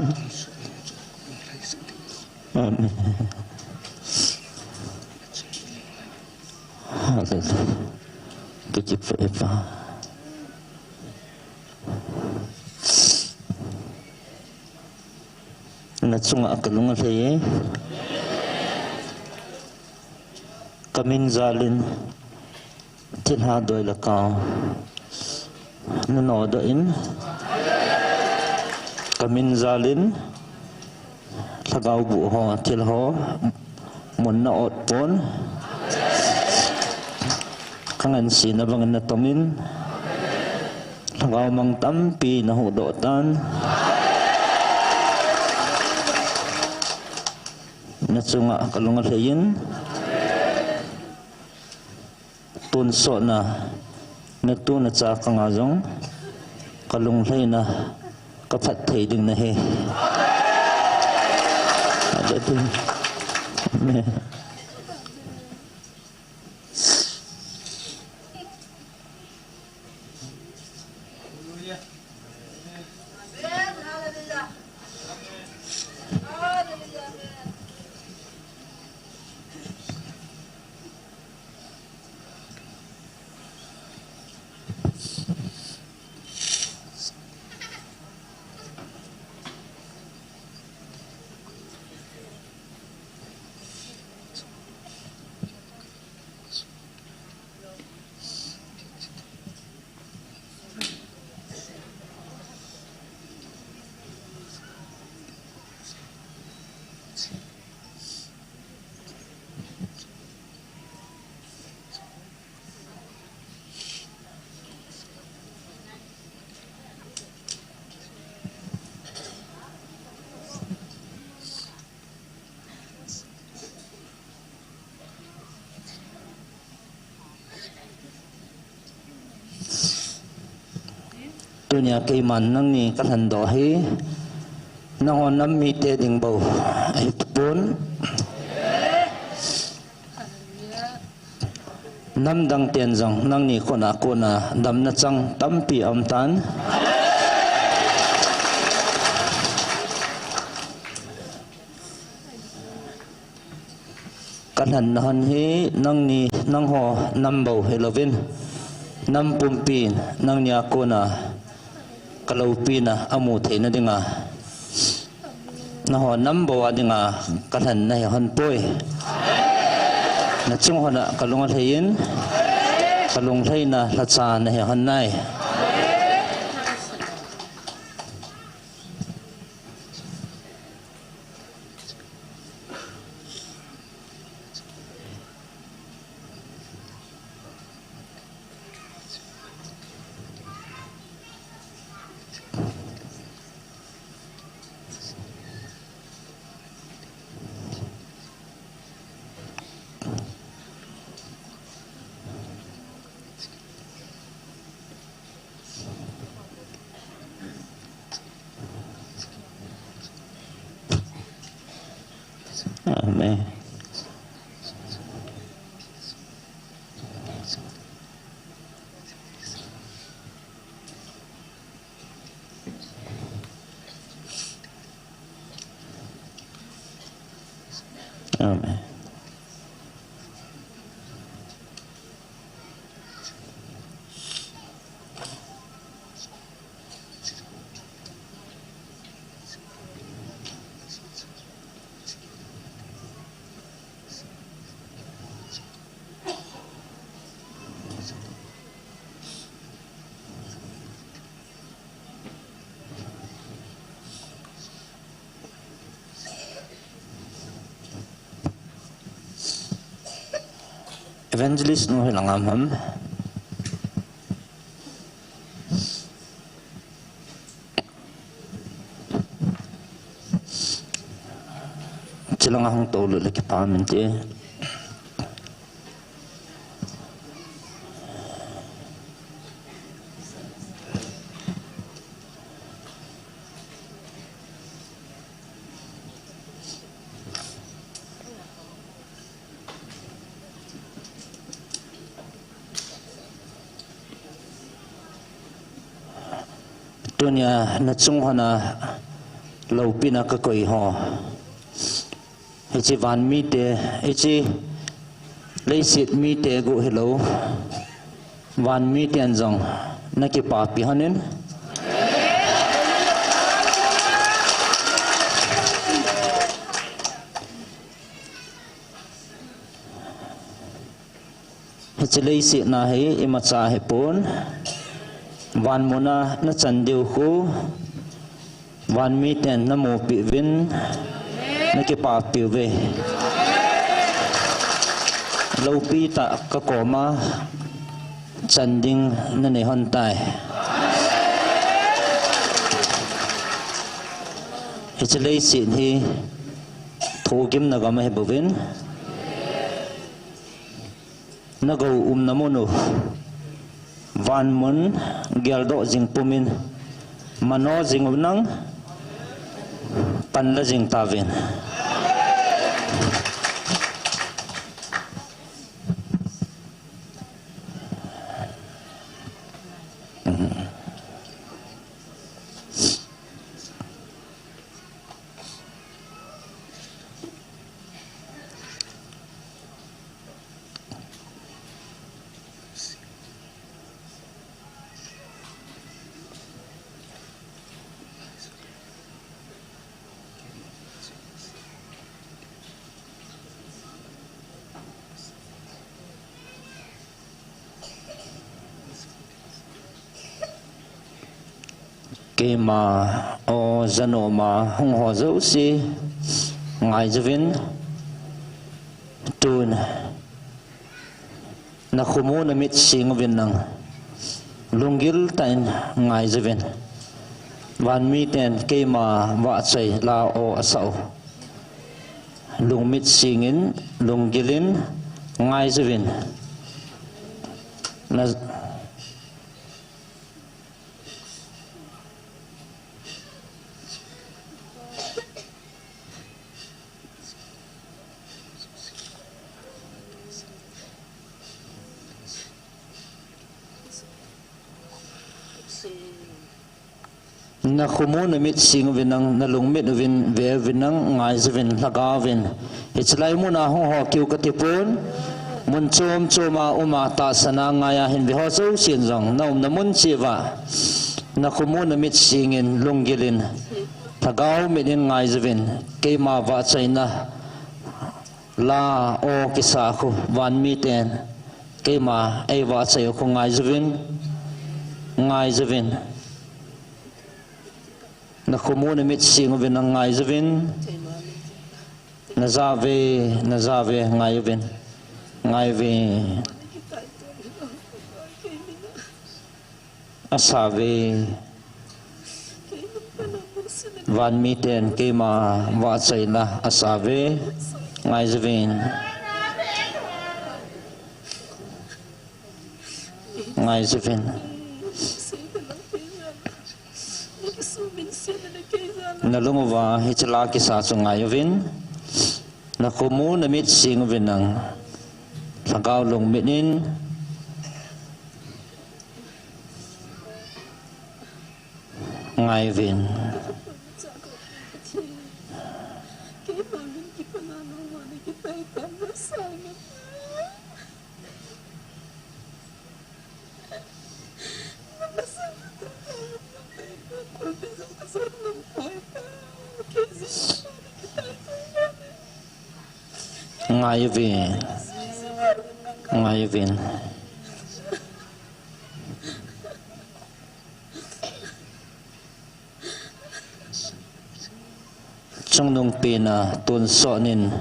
Amen. Hallelujah. Kakipah e Pa. Nachunga kalung alhai e. Kamin jalin thilha doi le kao nanodoh in, kamin jalin lhagao buh ho, thil ho mun na-ot pon, kangansena bangin natongin, Gaomang tampi nahuhdoh tan. Nachunga kalung alhaiyin. Tonsotna, natu nacha kanga jong, kalunglhaina, kaphatthei ding nahi. Amen. Tunia keiman nangni kalhandoh hi, nangho nam mite ding bou ahitapon. Namdang ten jong nangni khut a kona damna chang tampi aumtan. Kalhanna hon hi nangni, nangho nam bou hilouvin, nam pumpi nangni a kona kaloupina amu theina dinga, nangho nam bou a dinga kalhanna hi hon poi. Nachung hon a kalung alhaiyin, kalunglhaina lhacha nahi hon nai. Amen. Amen. Evangelist nu hi langa ham. Chilanga hung tolu le kipa min te. Tunia nachung hon a loupina kakoi ho. Hiche van mite, hiche leiset mite gu hilou. Van miten jong nakipapi hon in. Hiche leiset na hi imacha hipon. Van muna nachan diu khu. Van miten namupi uvin. Nakipapi uve. Loupi tah kakoma chan ding nanei hon tai. Hiche leiset hi thugimna gam ahi bouvin, nagou umna mun u vanmun geldoh jing pumin, mano jing uvin lang, panla jing tauvin. Keima, o, janoma hung ho jouse, ngaijouvin, tun, nakhomu namit sing uvin lang, lunggil tah in ngaijouvin. Vanmiten keima vahchoi la o asah u lungmit singin, lunggilin ngaijouvin. Na Nakhomu namit sing uvin lang, nalungmit uvin ve uvin lang, ngaijouvin, lhagaovin. Hiche lai muna hung ho kiu katipon, mun chom choma uma tahsan a ngai a hin ve ho jousen jong, naumna mun cheh uva, nakhomu namit singin, lunggilin, lhagao mitin ngaijouvin, keima vahchoina la o kisa khu, vanmiten keima eivahchoi u khu ngaijouvin, ngaijouvin. Nakhomu namit sing uvin lang, ngaijouvin. Najah uve, najah uve, ngaijouvin. Ngaijouvin. Asah uve. Vanmiten keima vahchoina asah uve. Ngaijouvin. Ngaijouvin. Nalung uva hiche la kisa chu ngaiuvin. Nakhomu namit sing uvin lang. Lhagao lungmit in. Ngaiuvin. Ngaiuvin. Ngaiuvin. Chungnungpen a tonsot in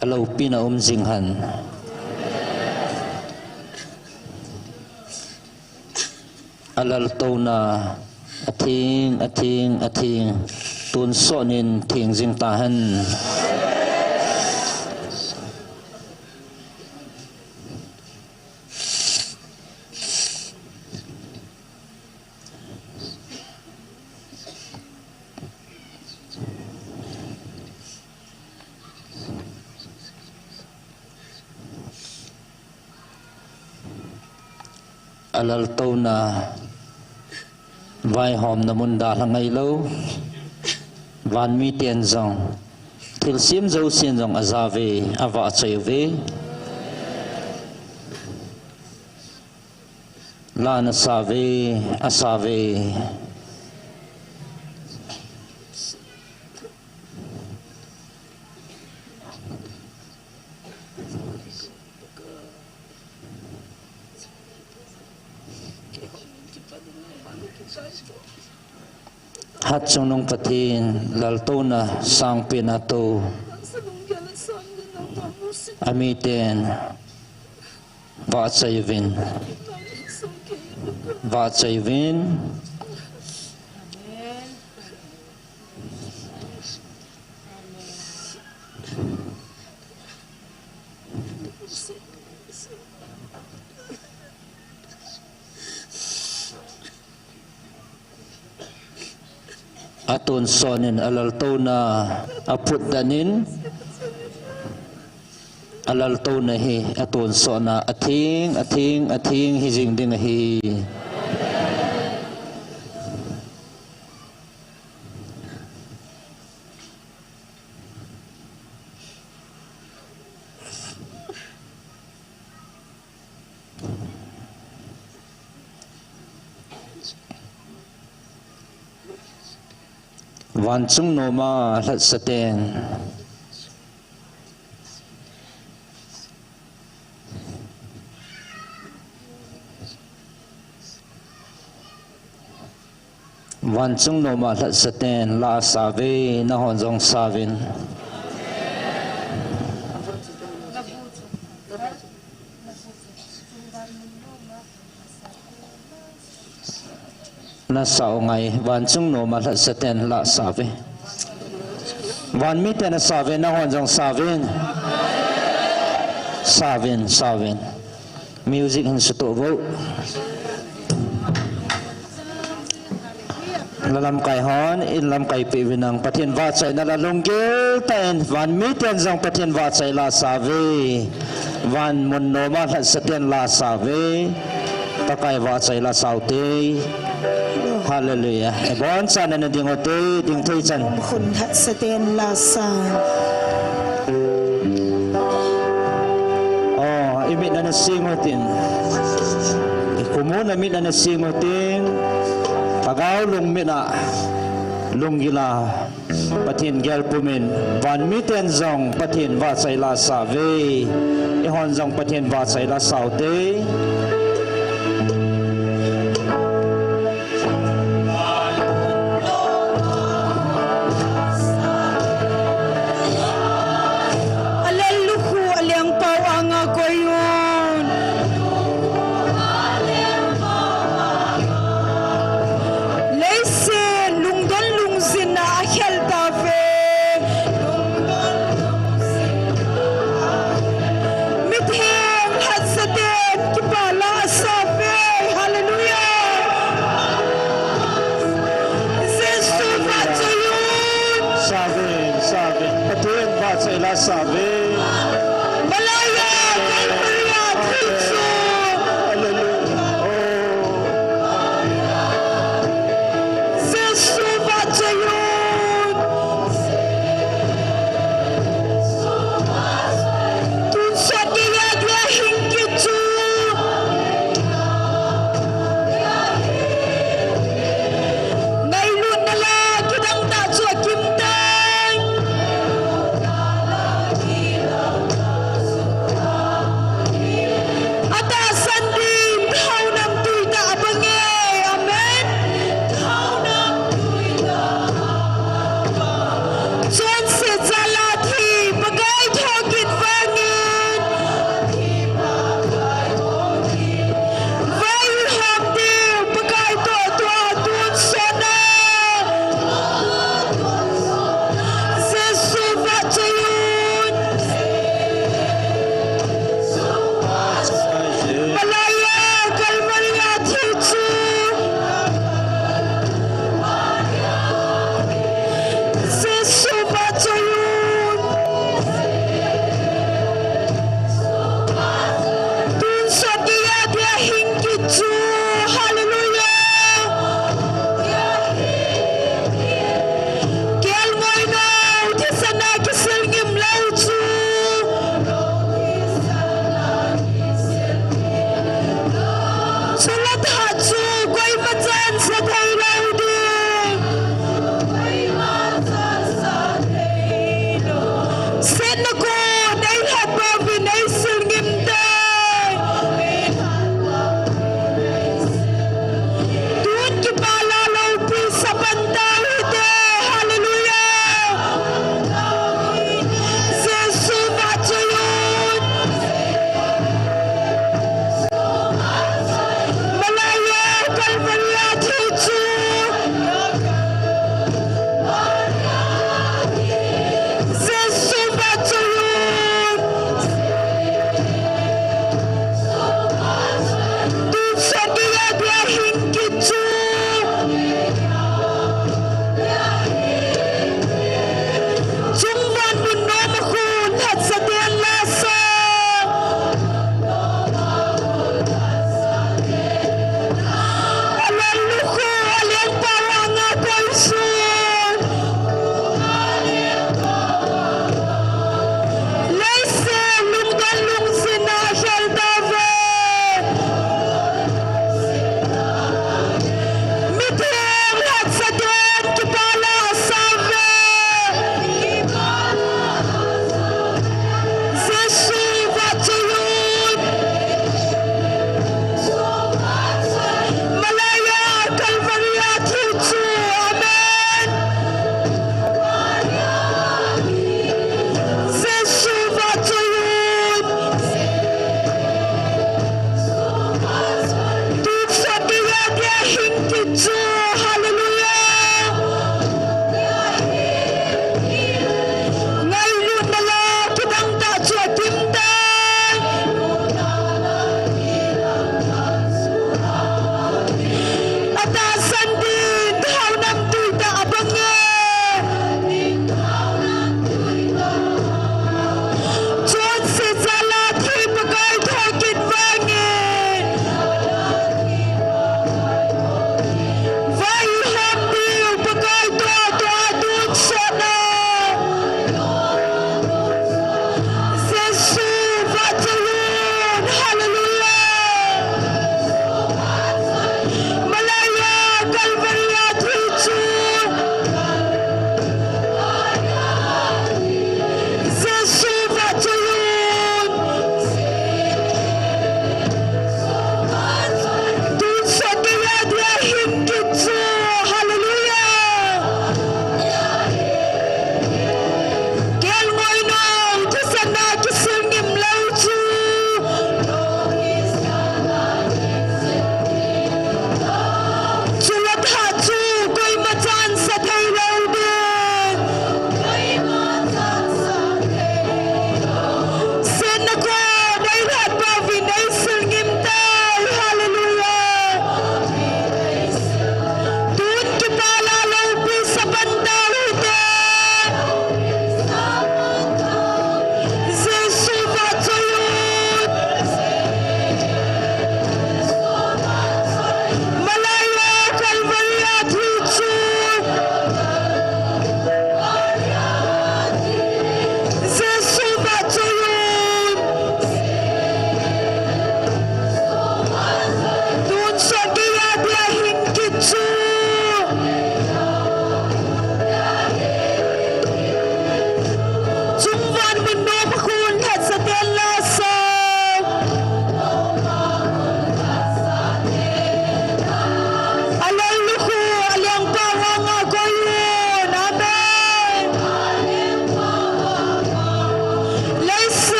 aloupina um jing hen. Alaltouna atheng, atheng, atheng, tonsot in theng jing tahen. Alaltouna vaihomna mun dalha ngailou. Vanmiten jong, thilsem jousen jong ajah uve, avahchoi uve. Lan asah uve, asah uve. Hatchungnung Pathen, laltouna sangpen a tou. Amiten vahchoi uvin. Vahchoi uvin. Atonsot in alaltouna aphutdan in, alaltouna hi atonsotna atheng, atheng, atheng hijing ding ahi. Vanchung noma lhatsaten. Vanchung noma lhatsaten la asauve, nahon jong sauvin. Nasau ngai, vanchung noma lhatsaten la asauve. Van miten asauve, nahon jong sauvin. Sauvin, sauvin. Music hin sutoh vo. La lamkai hon, in lamkai peh uvin lang, Pathen vahchoina la lunggil tah in, van miten jong Pathen vahchoi la asauve. Van mun noma lhatsaten la asauve. Pakai vahchoi la asaute. Hallelujah. Ibonchauvin nading ute, ding thei chan. Khun lhatsaten la asau. Oh, imitna nasing utin. Ikhomuna mitna nasing utin. Lhagao lungmitna, lunggila. Pathen gel pumin, van miten jong Pathen vahchoi la asauve. Ihon jong Pathen vahchoi la asaute. Alel lukhu alengpau anga koiyun. Leiset lungdon lungjinna akhel tauve. Mitheng lhatsaten kipah la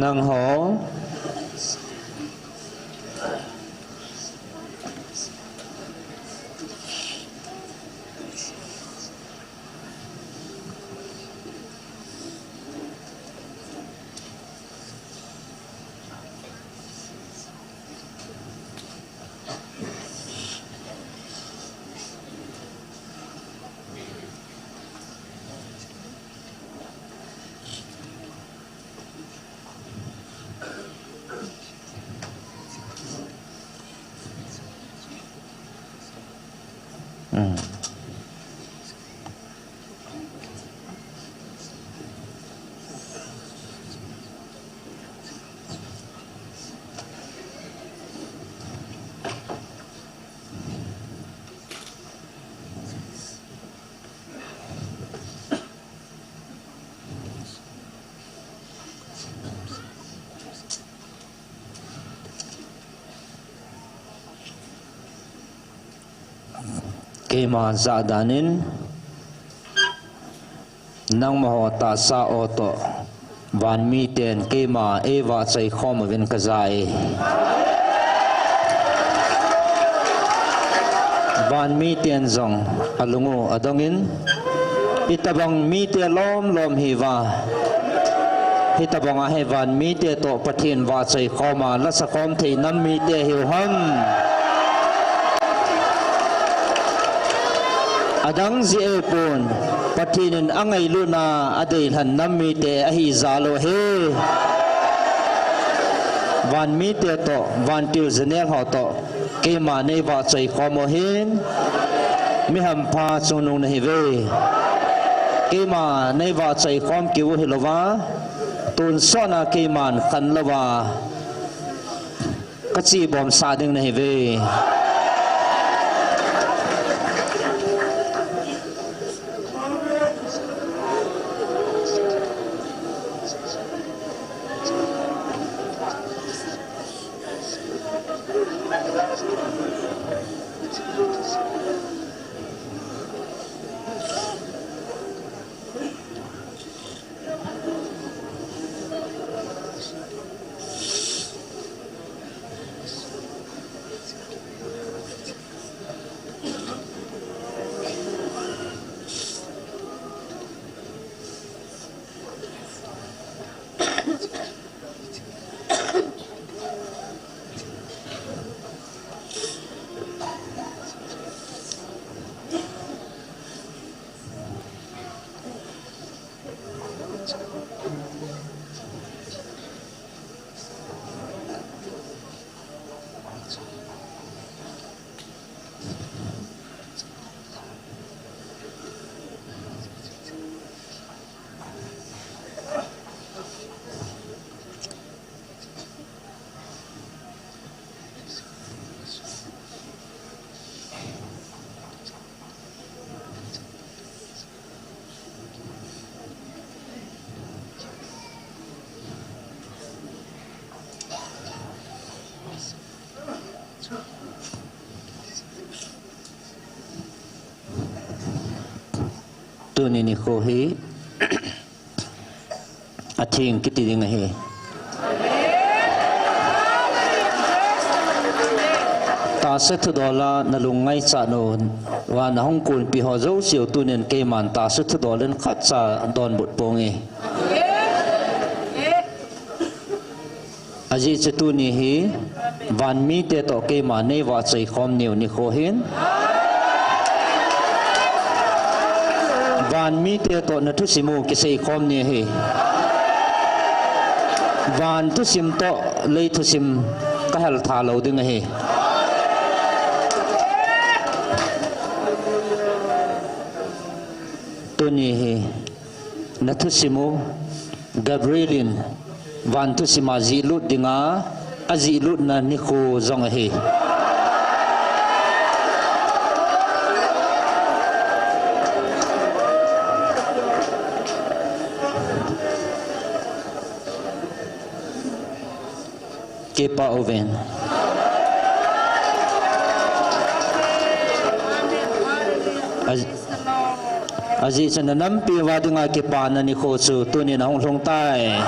Ang ho. Keima jahdan in, nangma ho tahsa ho toh, van miten keima eivahchoi khom uvin kaja e. Van miten jong alung u adong in, itobang mite lom lom hiuva, hitobang a hi van mite toh Pathen vahchoi khom a, lasa khom thei nam mite hiu ham. Adang jeh ahipon, Pathen in angailutna adeilhen nam mite ahi jal u ahi. Van mite toh, vantil janel ho toh, keima neivahchoi khom u hin, mi hampha chungnung nahiuve. Keima neivahchoi khom kit u hilouva, tonsot na keiman khanlouva, kachibomsah ding nahiuve. Tuni nikho hi atheng kiti ding ahi. Tahsa thudol a nalung ngaichat nauva nahung konpi ho jouse u tunin keiman tahsa thudol in khatcha donbut ponge. Ajeh chu tuni hi van mite toh keima neivahchoi khom niu nikho ahin. Van mite toh nathusim u kisei khom ni ahi. Van thusim toh lei thusim kahel tha lou ding ahi. Tuni hi nathusim u Gabriel in van thusim a jihlut dinga ajihlutna nikho jong ahi. Kipah uvin. Ajeh chu nanampi uva dinga kipana nikho chu tunin ahung lhung tai.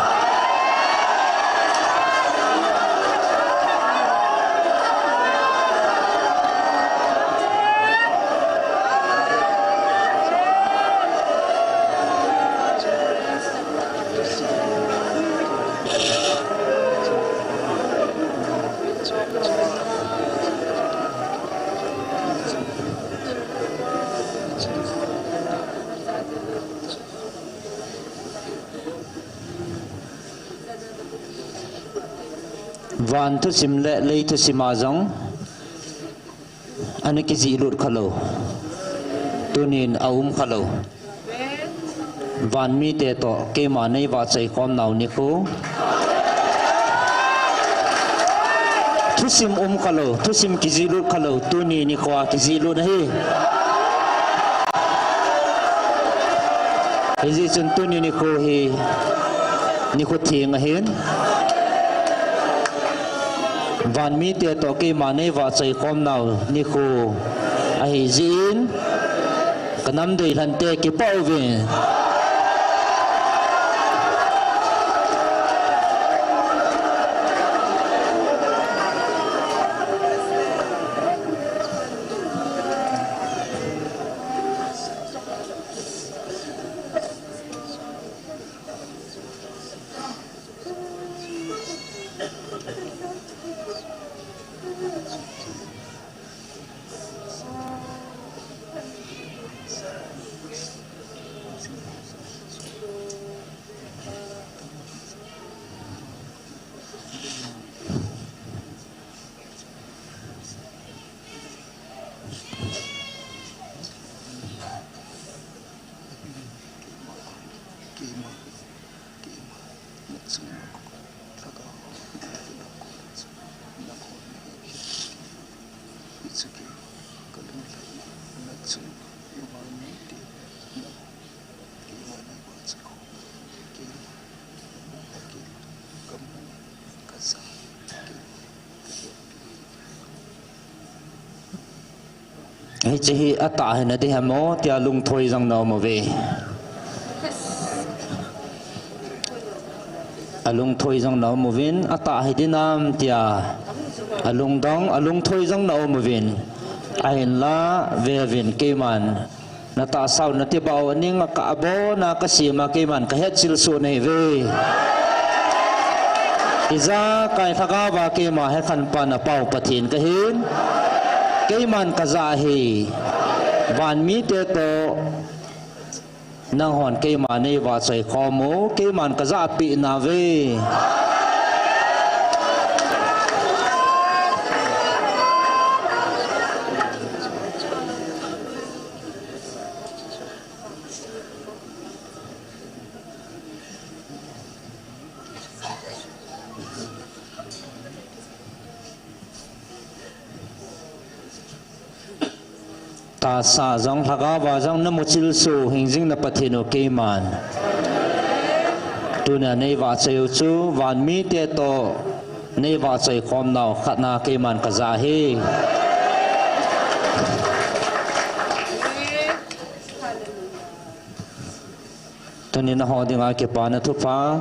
Van thusim le lei thusim a jong ana kijih lut kha lou. Tunin a um kha lou. Van mite toh keima nei vahchoi khom nau nikho. Thusim um kha lou, thusim kijih lut kha lou, tuni nikho a kijih lut ahi. Hijeh chun tuni nikho hi nikho theng ahin. Van mite toh keima nei vahchoi khom nau nikho ahi jeh in, ka nam deilhen te kipah uvin. Hiche hi atah hina ding ham tia lungthoi jong na um uve. Alungthoi jong na um uvin, atah hi ding ham tia alungdong, alungthoi jong na um uvin. Ahinla, veuvin keiman. Na tahsa u na tibah u aning a ka abon a ka sem a keiman ka hetchil soh nahi uve. Ijakai lhagao a keima hekhenpa na Pa u Pathen kahin. Keiman ka jah ahi. Van mite toh nanghon keima nei vahchoi khom u, keiman ka jah peh nauve. Tahsa jong, lhagao a jong na muchil soh hingjing na Pathen u keiman. Tunia nei vahchoi u chu, van mite toh nei vahchoi khom nau khat na keiman ka jah ahi. Tuni nangho dinga kipana thupha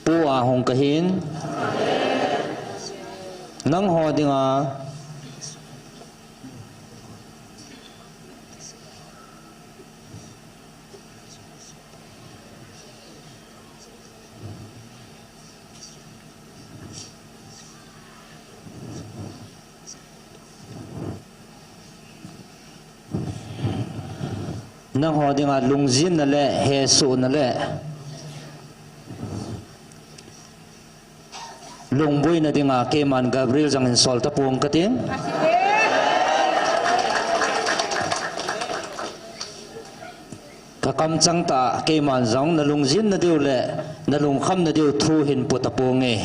pu a hung kahin. Nangho dinga nangho dinga lungjinna le hesohna le lungboina dinga keiman Gabriel jong hin sol tapong katin. Ka kamchang tah a keiman jong na lungjinna diu le na lungkhamna diu thu hin pu tapong e.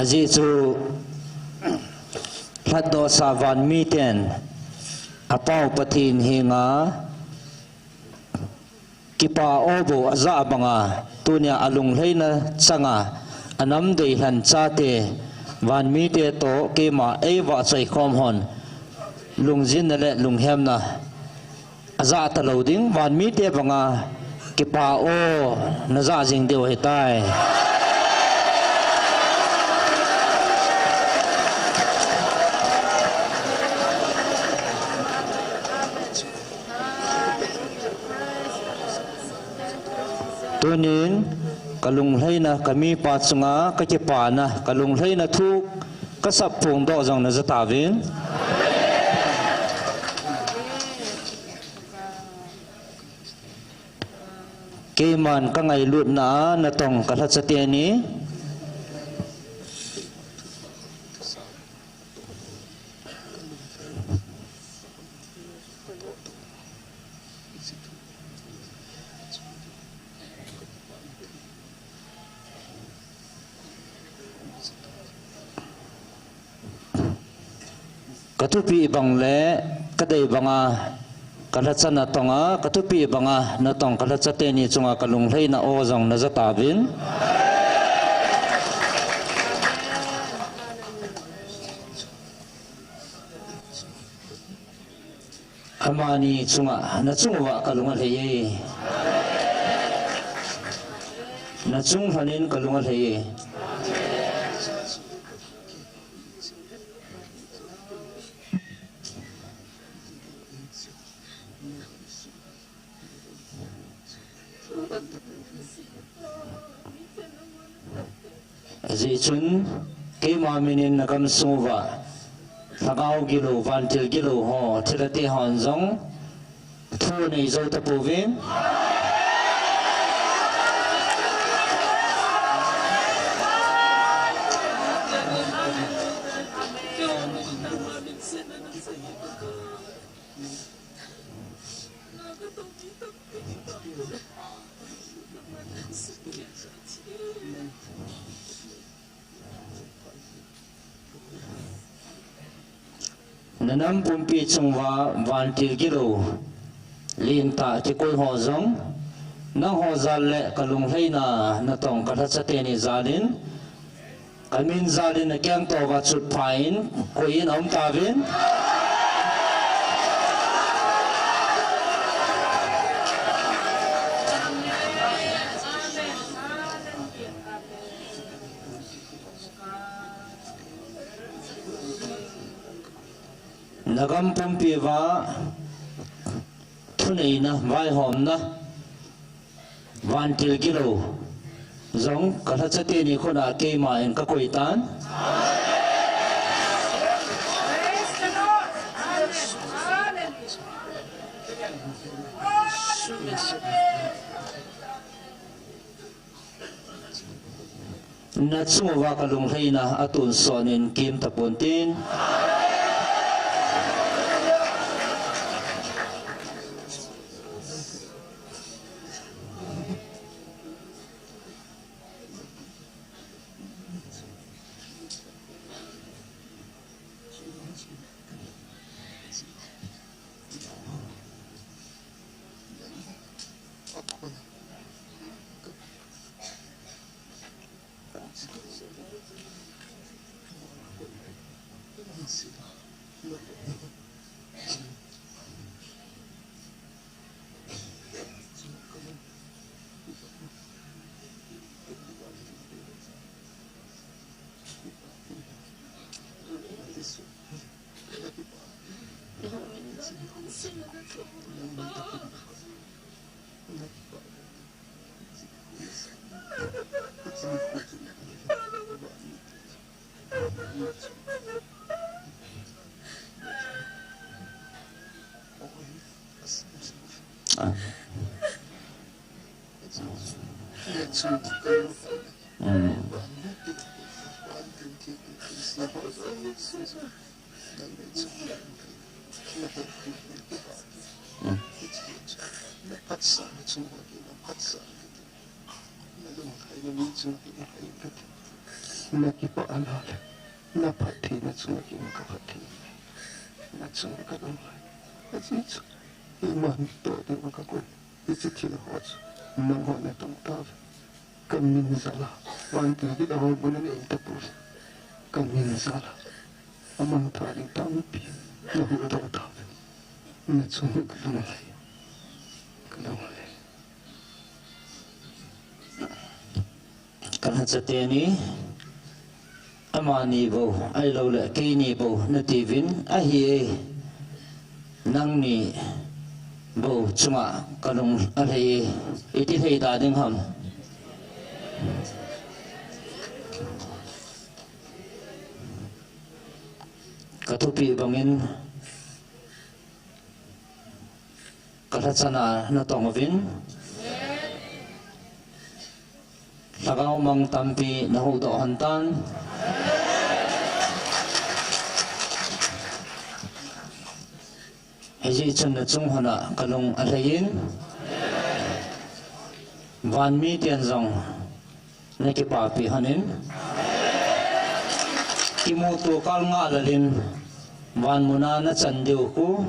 Ajeh chu lhatdoh sah van miten a Pa u Pathen henga kipa aw bou ajah banga, tunia alunglhaina changa, anam deilhen chate, Vanmite toh keima eivahchoi khom hon lungjinna le lunghemna ajah talou ding, vanmite banga kipa o najah jing diu ahitai. Tunin kalunglhaina, kamipa chunga kakipana, kalunglhaina thu kasap phongdoh jong naja tauvin. Keiman kangailutna a natong kalhacha teni kathupi bang le kadei banga kalhacha natonga, kathupi banga natong kalhacha teni chunga kalunglhaina o jong naja tauvin. Amani chunga, nachung uva kalung alhai e. Nachung lhonin kalung alhai e. Ajeh chun keima minin nagamsung uva lhagao gilou, vantil gilou ho, thilha te hon jong thu nei jou tapouvin. Nanam pumpi chunguva vantil gilou lentah kikoi ho jong, nangho jal le kalunglhaina natong kalhacha teni jalin, kamin jalin akeng touva chutpha in koiyin aum tauvin. Nagam pumpi uva thuneina, vaihomna, vantil gilou jong kalhacha teni khut a keiman kakoi tan. Nachung uva kalunglhaina atonsot in kim tapon tin. Nakipah a le naphat thei, nachunga keiman kaphat thei, nachunga kalunglhai. Ajeh chu keiman toh ding a kakoi. Hiche thil ho chu nangho natong tauve. Kamin jal a vantil gilou ho bou nanei tapouve. Ka min jal a, amang tha ding tampi na huhdoh tauve. Na chung ka lunglhai, ka lunglhai. Ka lhacha teni, amani bou, ahilouleh keini bou nati uvin, ahi e. Nangni bou chunga ka lunglhai e. Iti lhai ta ding ham? Ka thupeh bangin, ka lhachana na tong uvin, lhagao mang tampi na huhdoh hon tan. Hijeh chun na chung hon a ka lunglhai in, van miten jong na kipapi hon in, kimuto kal ngah lal in, van mun a na chan diu khu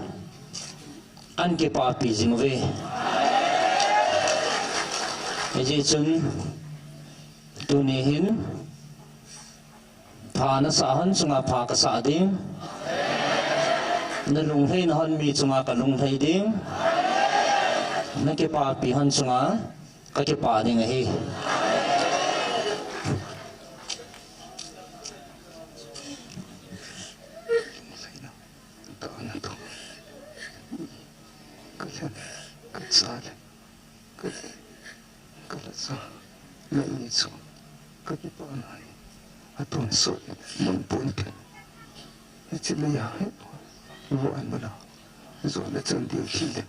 an kipapi jing uve. Hijeh chun tuni hin, pha na sah hon chunga pha ka sah ding. Na lunglhaina hon mi chunga ka lunglhai ding. Na kipapi hon chunga ka kipa ding ahi. Ka lhen, ka cha le, ka, ka lhacha, na ni chu, ka kipana hi, atonsot, mun pon te. Hiche lei a hi, van mun a, jona chan ding thil le.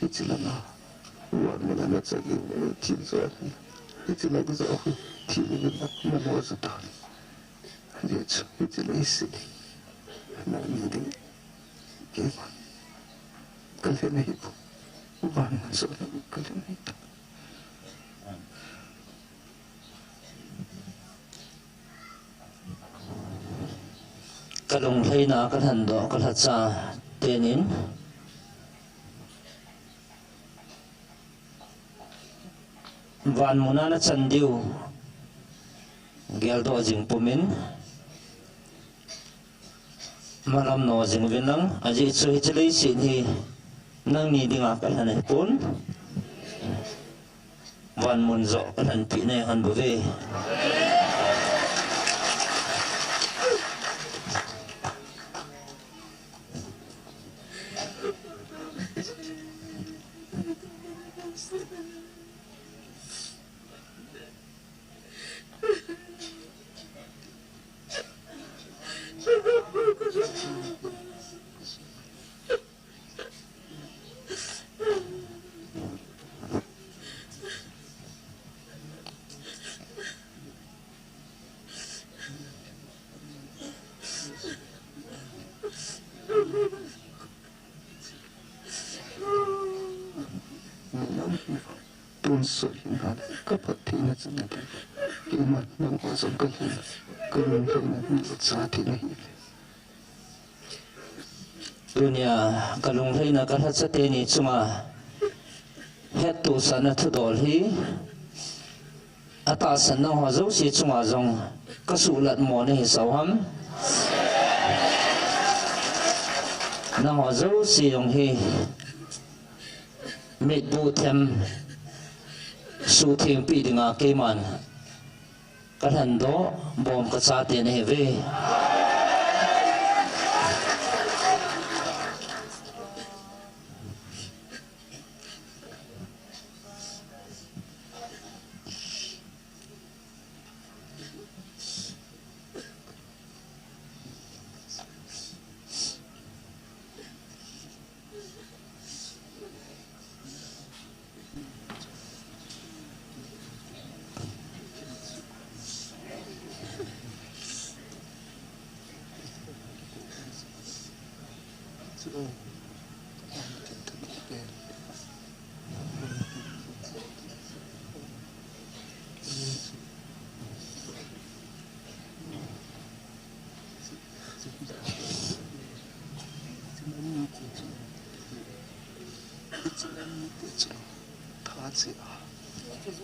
Hiche lang a, van mun a na chan ding thil jona. Hiche lang jong, thil le na, na mo jota. Hijeh chun, hiche lei seh, nangni ding, keima, ka lhen ahi bou, van mun jona ka lhen ahi ta. Ka lunglhaina ka lhendoh ka lhacha tenin, van mun a na chan diu geldoh jing pumin, malam no jing uvin lang, ajeh chu hiche leiset hi nangni dinga ka lhen ahipon, van mun joh ka lhenpi nei hon bouve. Tonsot hina le, ka phattheina chang ati. Keiman nangho jong ka lhen, ka lunglhaina, ka lhacha theina hi. Tunia ka lunglhaina ka lhacha teni chunga hettohsahna thudol hi atahsan nangho jouse chunga jong ka suhlat mo nahi sao ham? Nangho jouse jong hi mitbu them suhthengpi dinga keiman ka lhendoh bom ka chate nahiuve.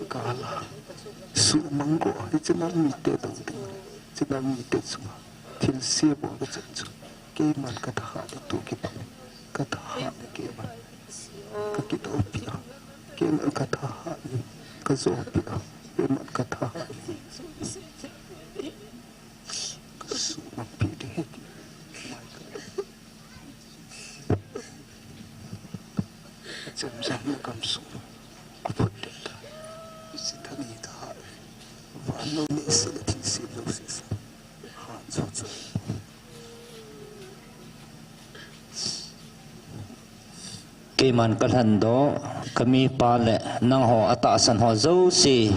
Kala. Sumang ko, hiche nangni te dang ding. Chinam mite chunga thilse bol kachan chu keiman kathahat le tu kipan, kathahat le keiman kakitoupi a, keiman kathahat le kajopi a, keiman kathahat le kasumangpi ding ahi. Chemjam na gamsung aphutdet ta. Hiche thanei thahat, vannoi leiset le thilse jouse sa. Hatjo chu. Keiman kalhendoh, kamipa le nangho atahsan ho jouse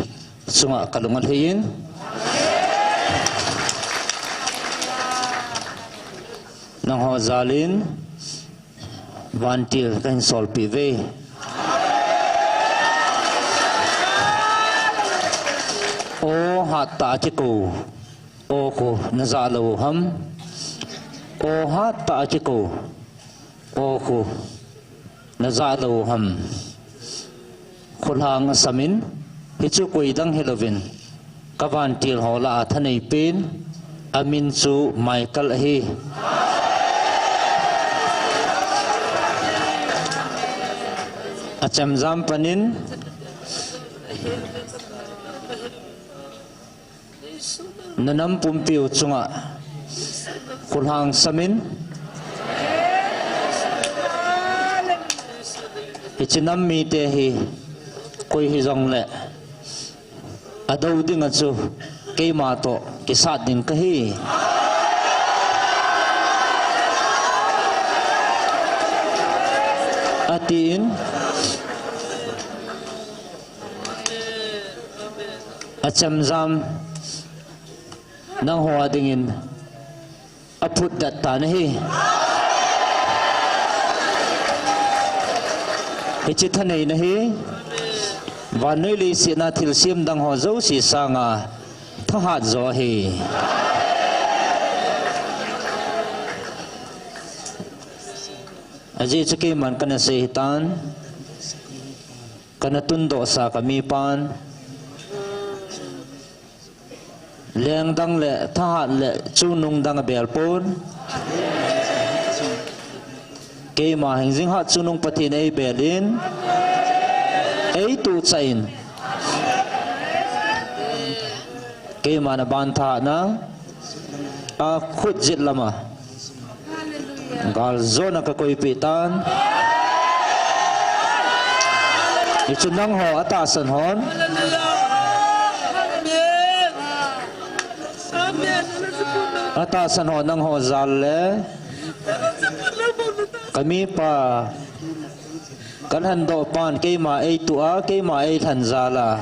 chunga kalung alhai in. Nangho jal in vantil kahin solpeh uve. O hattah a kikou, o khu najah lou u ham? O hattah a kikou, o khu najah lou u ham? Kholhang asam in, hichu koidang hilouvin, kavantil ho lah a thanei pen, amin chu Michael ahi. Achemjam pan in, nanam pumpiu chunga kholhang sam in, hiche nam mite hi koi hijongle adou dinga chu keima toh kisat ding kahi, atin. Achemjam nangho a dingin aphutdet tan ahi. Hiche thaneina hi vannoi leiset a thilsem dang ho jouse sanga thahat jo ahi. Ajeh chu keiman kana sei hitan, kana tundohsa kamipan, lengdang le thahat le chungnung dang abel pon, keima hingjing hat chungnung Pathen in eibel in, eituhchah in, keiman aban thahatna a khut jet lama galjona kakoipeh tan. Hichu nangho atahsan hon, atahsan hon nangho jal le kamipa kalhendoh pan keima eituh a, keima eilhen jal a,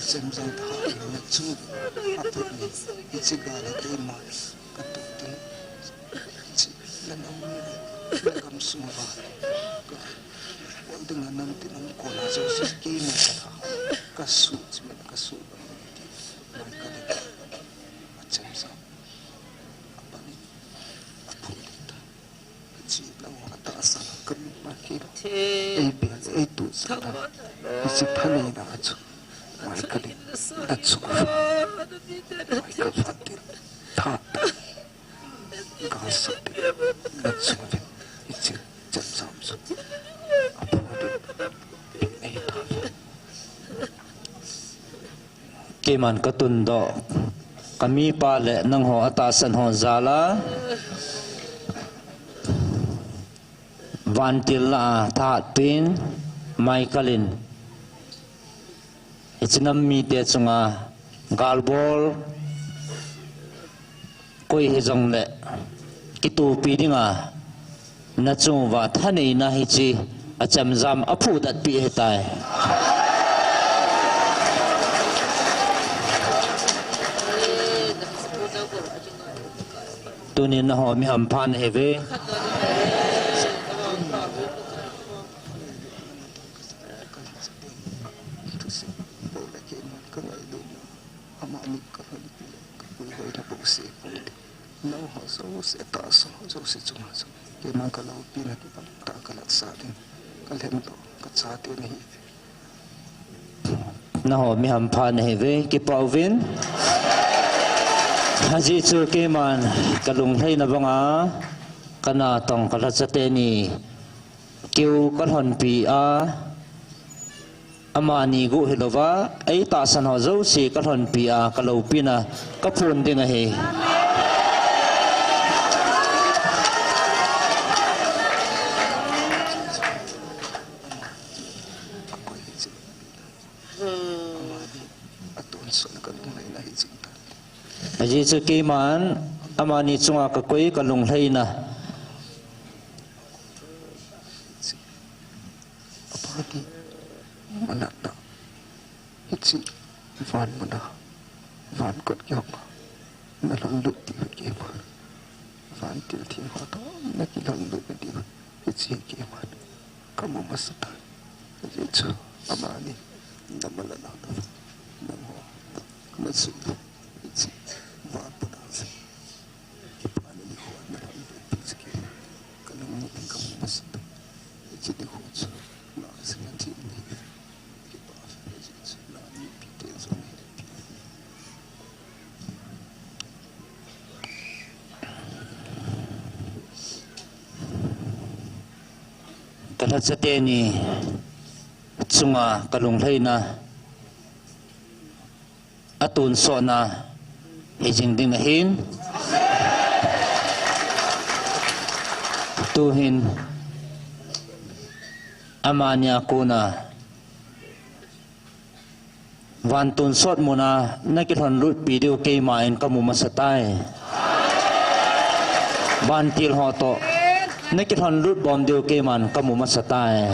semjang thahat in nachung aphut in, hiche gal a keima katuh ding, hiche nanam le nagamsung uva ka, ol dinga namtin umkol a jouse keima katha, kasuh chimit kasuh bang ti, Michael in achemjam apan in aphut in ta. Hiche nangho atahsan a kamipa hi eibel, eituhchah a, hiche thaneina chu Michael in nachung uva, Michael vantil thahat in, galsat in, nachung uvin hiche chemjam chu aphut in peh nei tauve. Keiman katundoh, kamipa le nangho atahsan ho jal a vantil lah a thahat pen Michael in hiche nam mite chunga galbol koi hijongle kitopi dinga nachung uva thaneina hiche achemjam aphutdet peh ahitai. Tunin nangho mi hampha nahiuve. Amani kapan, kapuihoina bouseh ponte. Nangho Jouse tahsa jouse chunga chu keiman kaloupina kibang tah a kalhatsah ding, kalhengdoh, kachate nahi. Nangho mi hampha nahiuve, kipah uvin. Ajeh chu keiman kalunglhaina banga kanatong kalhacha teni keu kalhonpi a, amani guh hilouva, eitahsan ho jouse kalhonpi a, kaloupina kaphon ding ahi. Ajeh chu keiman amani chunga kakoi kalunglhaina. Apha di, manatna. Hiche van muna, van kot kihong a nalhonlut diu hi keima, vantil theng ho toh nakilhonlut diu hiche hi keima kamu masa tai. Ajeh chu amani namanatna, nangho nasu hiche van muna. Kalhacha teni chunga kalunglhaina atonsotna hijing ding ahin. Tuhin amani a kona van tonsot muna nakilhonlutpi diu keima in kamu masa tai. Vantil ho toh nakilhonlut bom diu keiman kamu masa tai.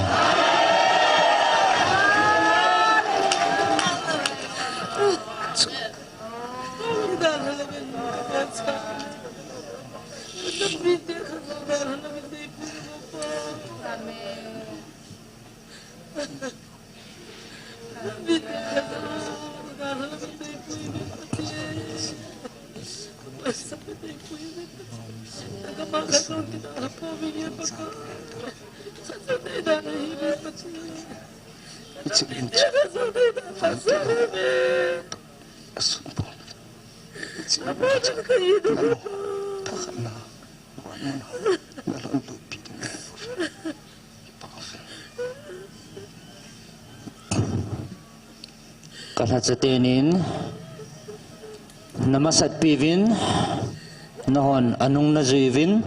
Kalhacha tenin namasatpiuvin, nahon anung najuiuvin,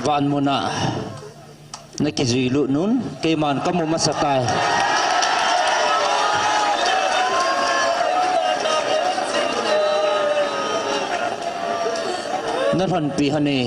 van muna nakijuilut un keiman kamu masa tai. Nalhonpi hone.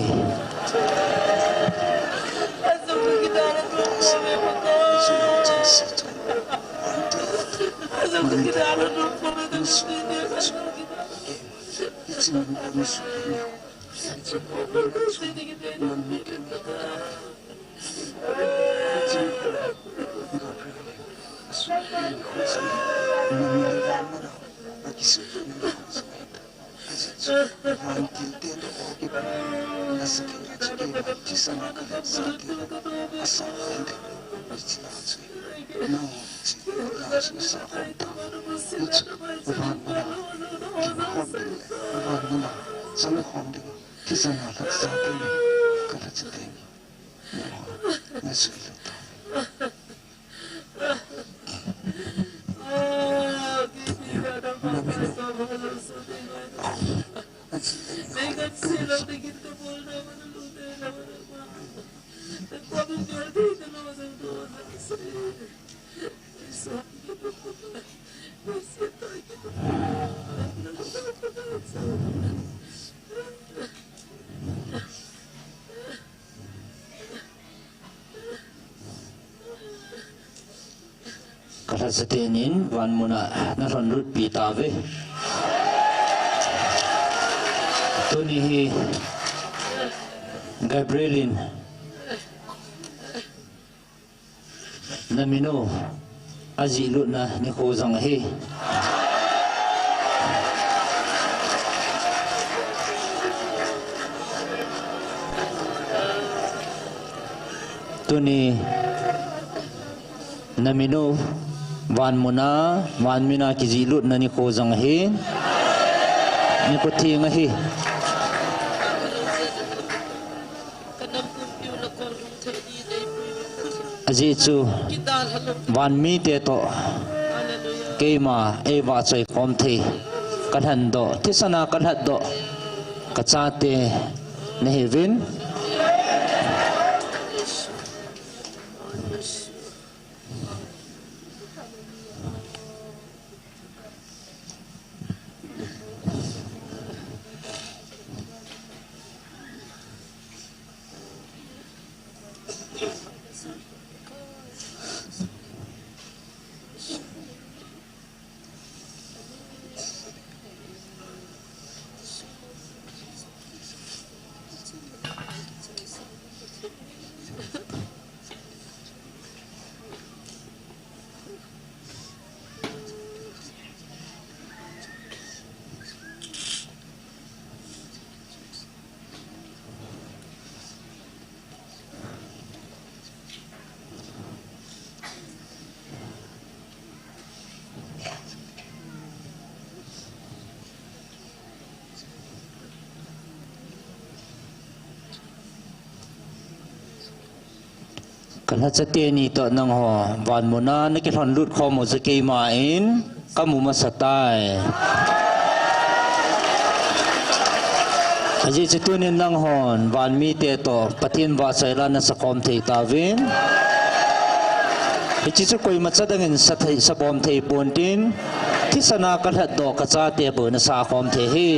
Kalhacha tenin van muna nalhonlutpi tauve. Tuni hi Gabriel in naminu ajihlutna nikho jong ahi. Tuni namin u vanmun a, vanmin a kijih lutna nikho jong ahi. Nikho theng ahi. Ajeh chu vanmite toh keima eivahchoi khom thei, kalhendoh, thisan a kalhatdoh kachate nahiuvin. Kalhacha teni toh nangho vanmun a nakilhon lut khom u chu keima in kamu masa tai. Ajeh chu tunin nanghon vanmite toh Pathen vahchoi la nasa khom thei tauvin. Hiche chu koimacha dangin sa thei, sa khom thei pontin, thisan a kalhatdoh kachate bou nasa khom thei ahi.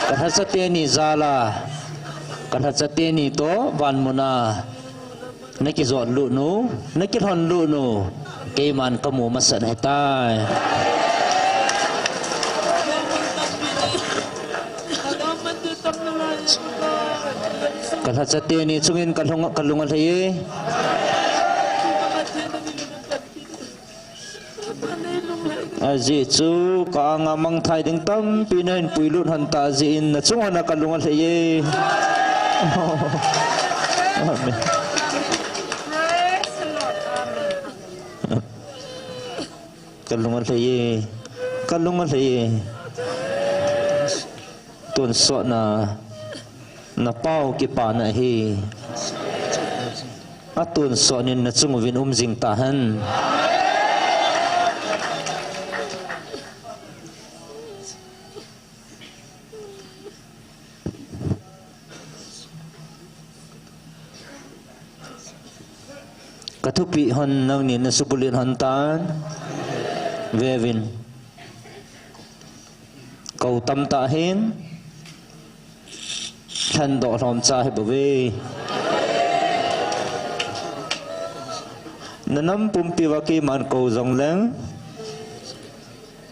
Kalhacha teni jal a, kalhacha teni toh vanmun a nakijot lut u, nakilhon lut u, keiman kamu masa ahitai. Kalhacha teni chungin kalung, kalung alhai e. Ajeh chu ka anga mangthai ding tampi nahin puilut lhon tah jeh in nachung hon a kalung alhai e. Amen. Kalung alhai e. Kalung alhai e. Tonsot na, napao kipana hi. Atonsot nin nachung uvin um jing tahen. Kathupeh hon nangnin nasubulut hon tan. Veuvin. Kou tamtah hin lhendoh lhomcha hibouve. Nanam pumpi uva keiman kou jongleng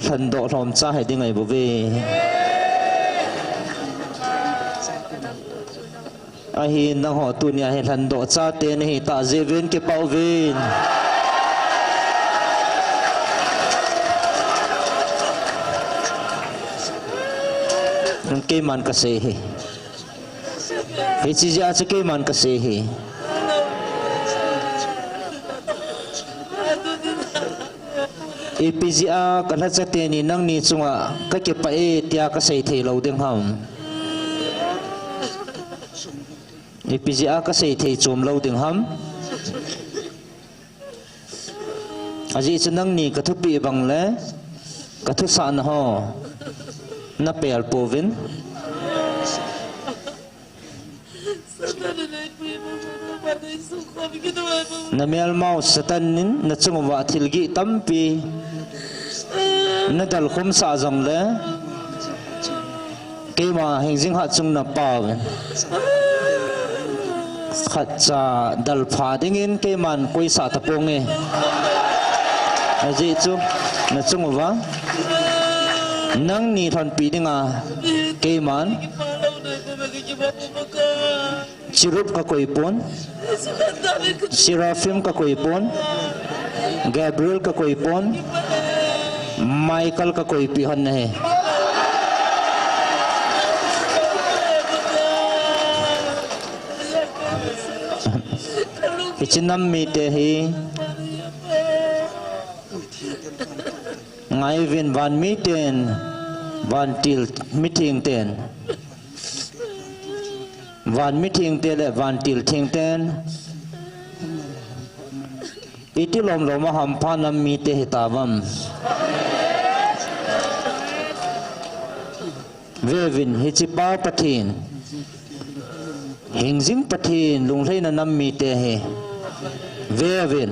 lhendoh lhomcha hiding ahibouve. Ahin nangho tunia hi lhendoh chate nahitah jeh uvin kipah uvin. Keiman kasei hi. Hiche jeh a chu keiman kasei hi. Ipi jeh a kalhacha teni nangni chunga kakipah e tia kasei thei lou ding ham? Ipi jeh a kasei thei chom lou ding ham? Ajeh chu nangni kathupeh bang le kathusahna ho napel pouvin. Namelmau Satan in nachung uva thil gih tampi nadalkhum sah jongle, keima hingjing hatchungnung a paovin khatcha dalpha dingin keiman koisah taponge. Ajeh chu nachung uva nangni lhonpi dinga keiman Cherub kakoipon, Seraphim kakoipon, Gabriel kakoipon, Michael kakoipi hon nahi. Hiche nam mite hi, ngai uvin, van miten, vantil mitheng ten, van mitheng te le vantil theng ten, iti lom lom a hampha nam mite hitauvem. Ve uvin, hiche Pa Pathen, hingjing Pathen, lunglhaina nam mite hi. Ve uvin.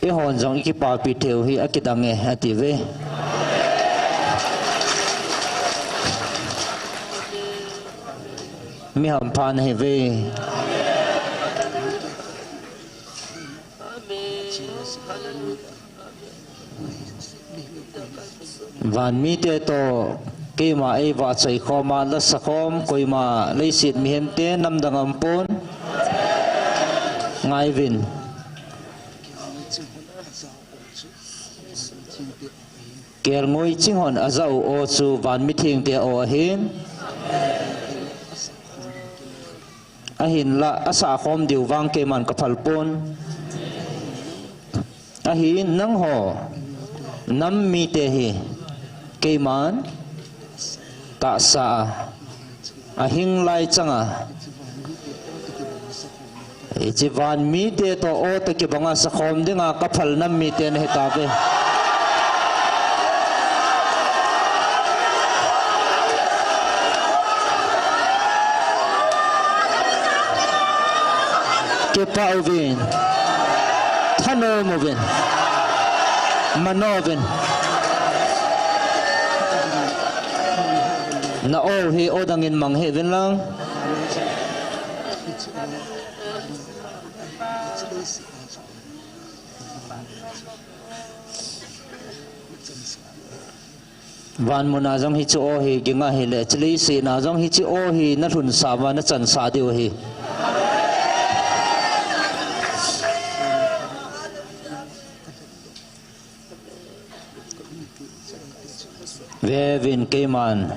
Eihon jong ikipapi theiu hi akidang e, ati uve. Mi hampha nahi uve. Van mite toh keima eivahchoi khom a, lasa khom, koima leiset mihem te, namdang a um pon. Ngai uvin. Kelngoi ching hon ajah u aw chu van mitheng te aw ahin. Ahinlah, asah khom diu vang keiman kaphal pon. Ahin nangho nam mite hi keiman tahsa a, ahing lai chang a, hiche van mite toh aw toh kibang a sakhom dinga kaphal nam mite nahitauve. Kipah uvin. Thanom uvin. Mano uvin. Na aw hi aw dangin mang hih uvin lang. Vanmun a jong hiche aw hi ging ahile, chule leiset a jong hiche aw hi nalhunsah uva nachansah diu ahi. Ve uvin, keiman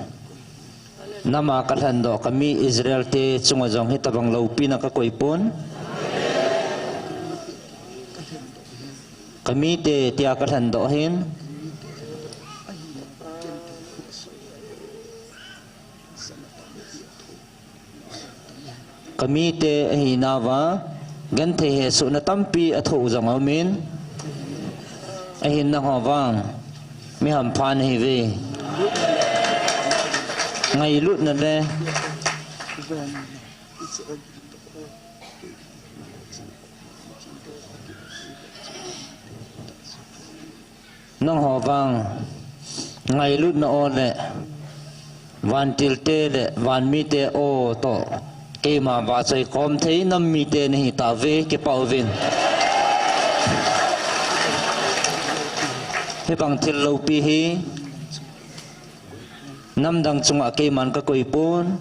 nam a kalhendoh kami Israel te chunga jong hitabang loupina kakoi pon. Kamite tia kalhendoh ahin. Kamite ahinauva genthei hesohna tampi athoh u jong aumin. Ahin nangho vang mi hampha nahiuve. Ngailutna le nangho vang ngailutna aw le vantilte le vanmite aw toh keima vahchoi khom thei nam mite nahitauve, kipah uvin. Hibang thil loupi hi namdang chunga keiman kakoi pon.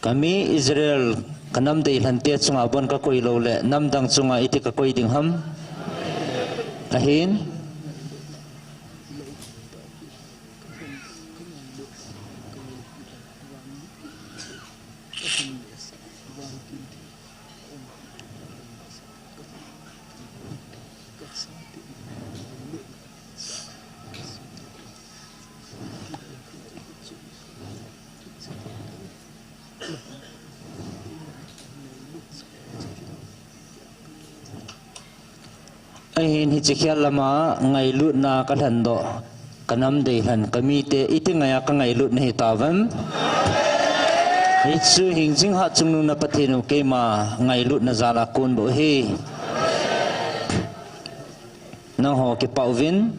Kami Israel, kanam deilhante chunga bon kakoi lou le, namdang chunga iti kakoi ding ham? Ahin. Ahin hiche khel lama ngailutna kalhendoh, kanam deilhen, kamite iti ngaiya kangailut nahitauvem? Hichu hingjing hatchungnung na Pathen u keima ngailutna jal a kon bou ahi. Nangho kipah uvin.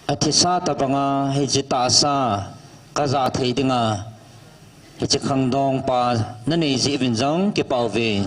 Athisa tobanga hiche tahsa kajah thei dinga hiche khangdong pa nanei jeh uvin jong kipah uve.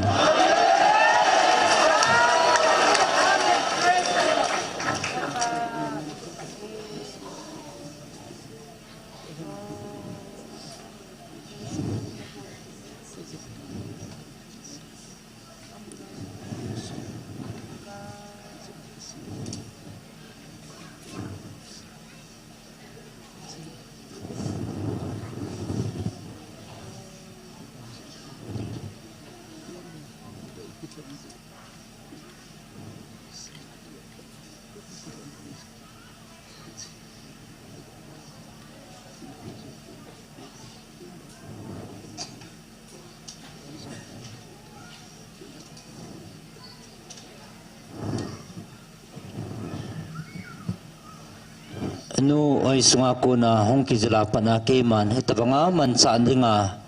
Nu oi sunga kona hung kijila patna keiman hitabanga manchah dinga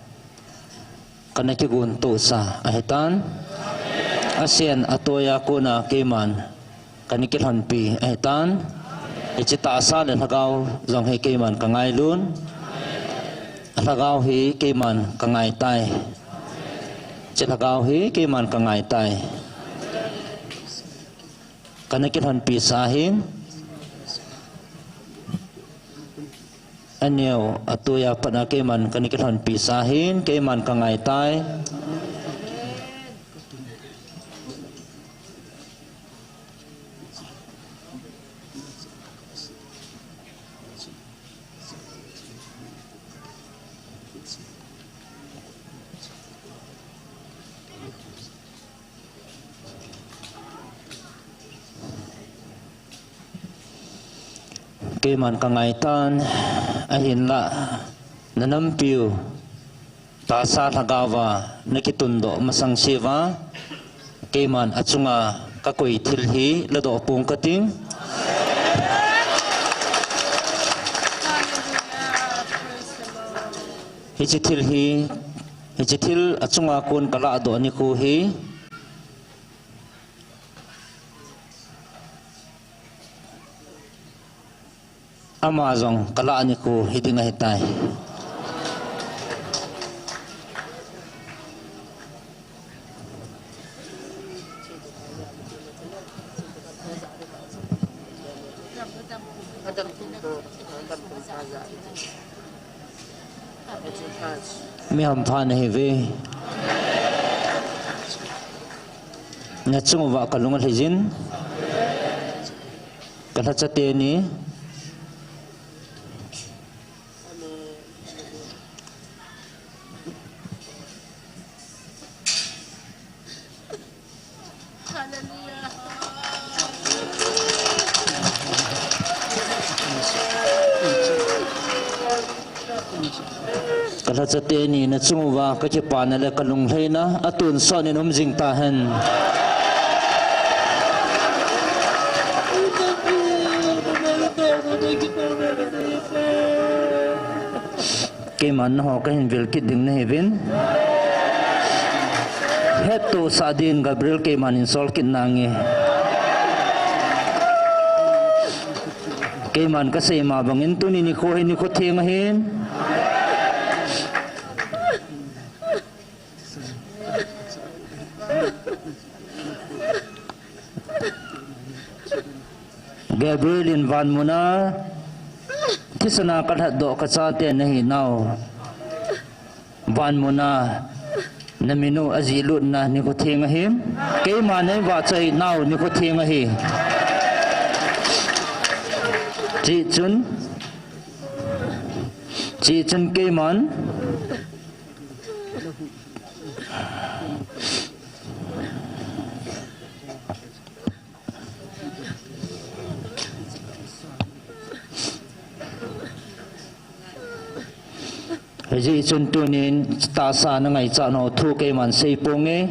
kana kigon tohsa ahitan. Asen atoiya kona keiman kana kilhonpi ahitan. Hiche tahsa le lhagao jong hi keiman kangailun. Lhagao hi keiman kangaitai. Hiche lhagao hi keiman kangaitai. Kana kilhonpi sa ahin. Aneo atoiya patna keiman kana kilhonpi sa ahin, keiman kangaitai. Keiman kangaitan, ahinlah nanampiu tahsa lhagaova nakitundoh masang seuva, keiman achunga kakoi thil hi ladoh pong kating. Hiche thil hi, hiche thil achunga kon kalahdoh nikho hi ama jong kalah nikho hiding ahitai. Mi hampha nahiuve. Nachung uva kalung alhai jin. Kalhacha teni. Kalhacha teni nachung uva kakipana le kalunglhaina atonsot in umjing tahen. Keiman naho kahin vil kit ding nahiuvin. Hettohsah din Gabriel keiman hin sol kit nange. Keiman kasei ma bangin tuni nikho hi nikho theng ahin. Gabriel in vanmuna thisana kalhatdoh kachate nahinau. Vanmuna naminu ajihlutna nikho theng ahin. Keiman eivahchoinau nikho theng ahi. Chichun, chichun keiman Hijeh chun tunin tahsa nangaichat nau thu keiman seiponge.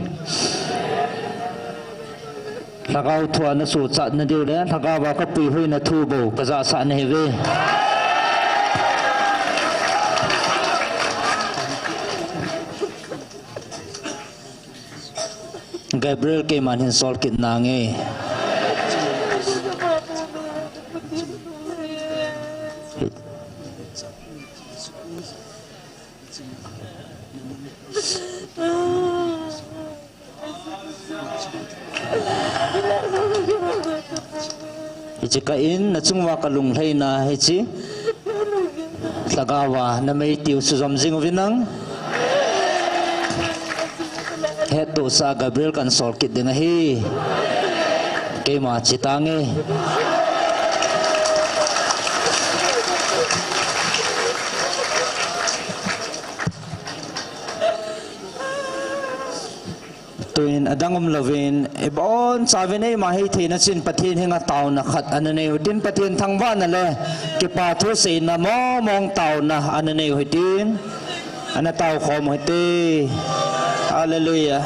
Lhagao thua nasochat nadiu le lhagaova kapuihuina thu bou kajahsah nahiuve. Gabriel keiman hin sol kit nange. Hiche kah in nachung uva kalunglhaina hiche lhagaova namei tiu sujom jing uvin lang. Hettohsah Gabriel kahin sol kit ding ahi. Keima chetange. Tuin adang umlouvin, ibonchauvin eima hitheina chun Pathen henga taona khat ana neiu hitin, Pathen thangvahna le kipathu seina mongmong taona ana neiu hitin, ana taokhom u hite. Hallelujah.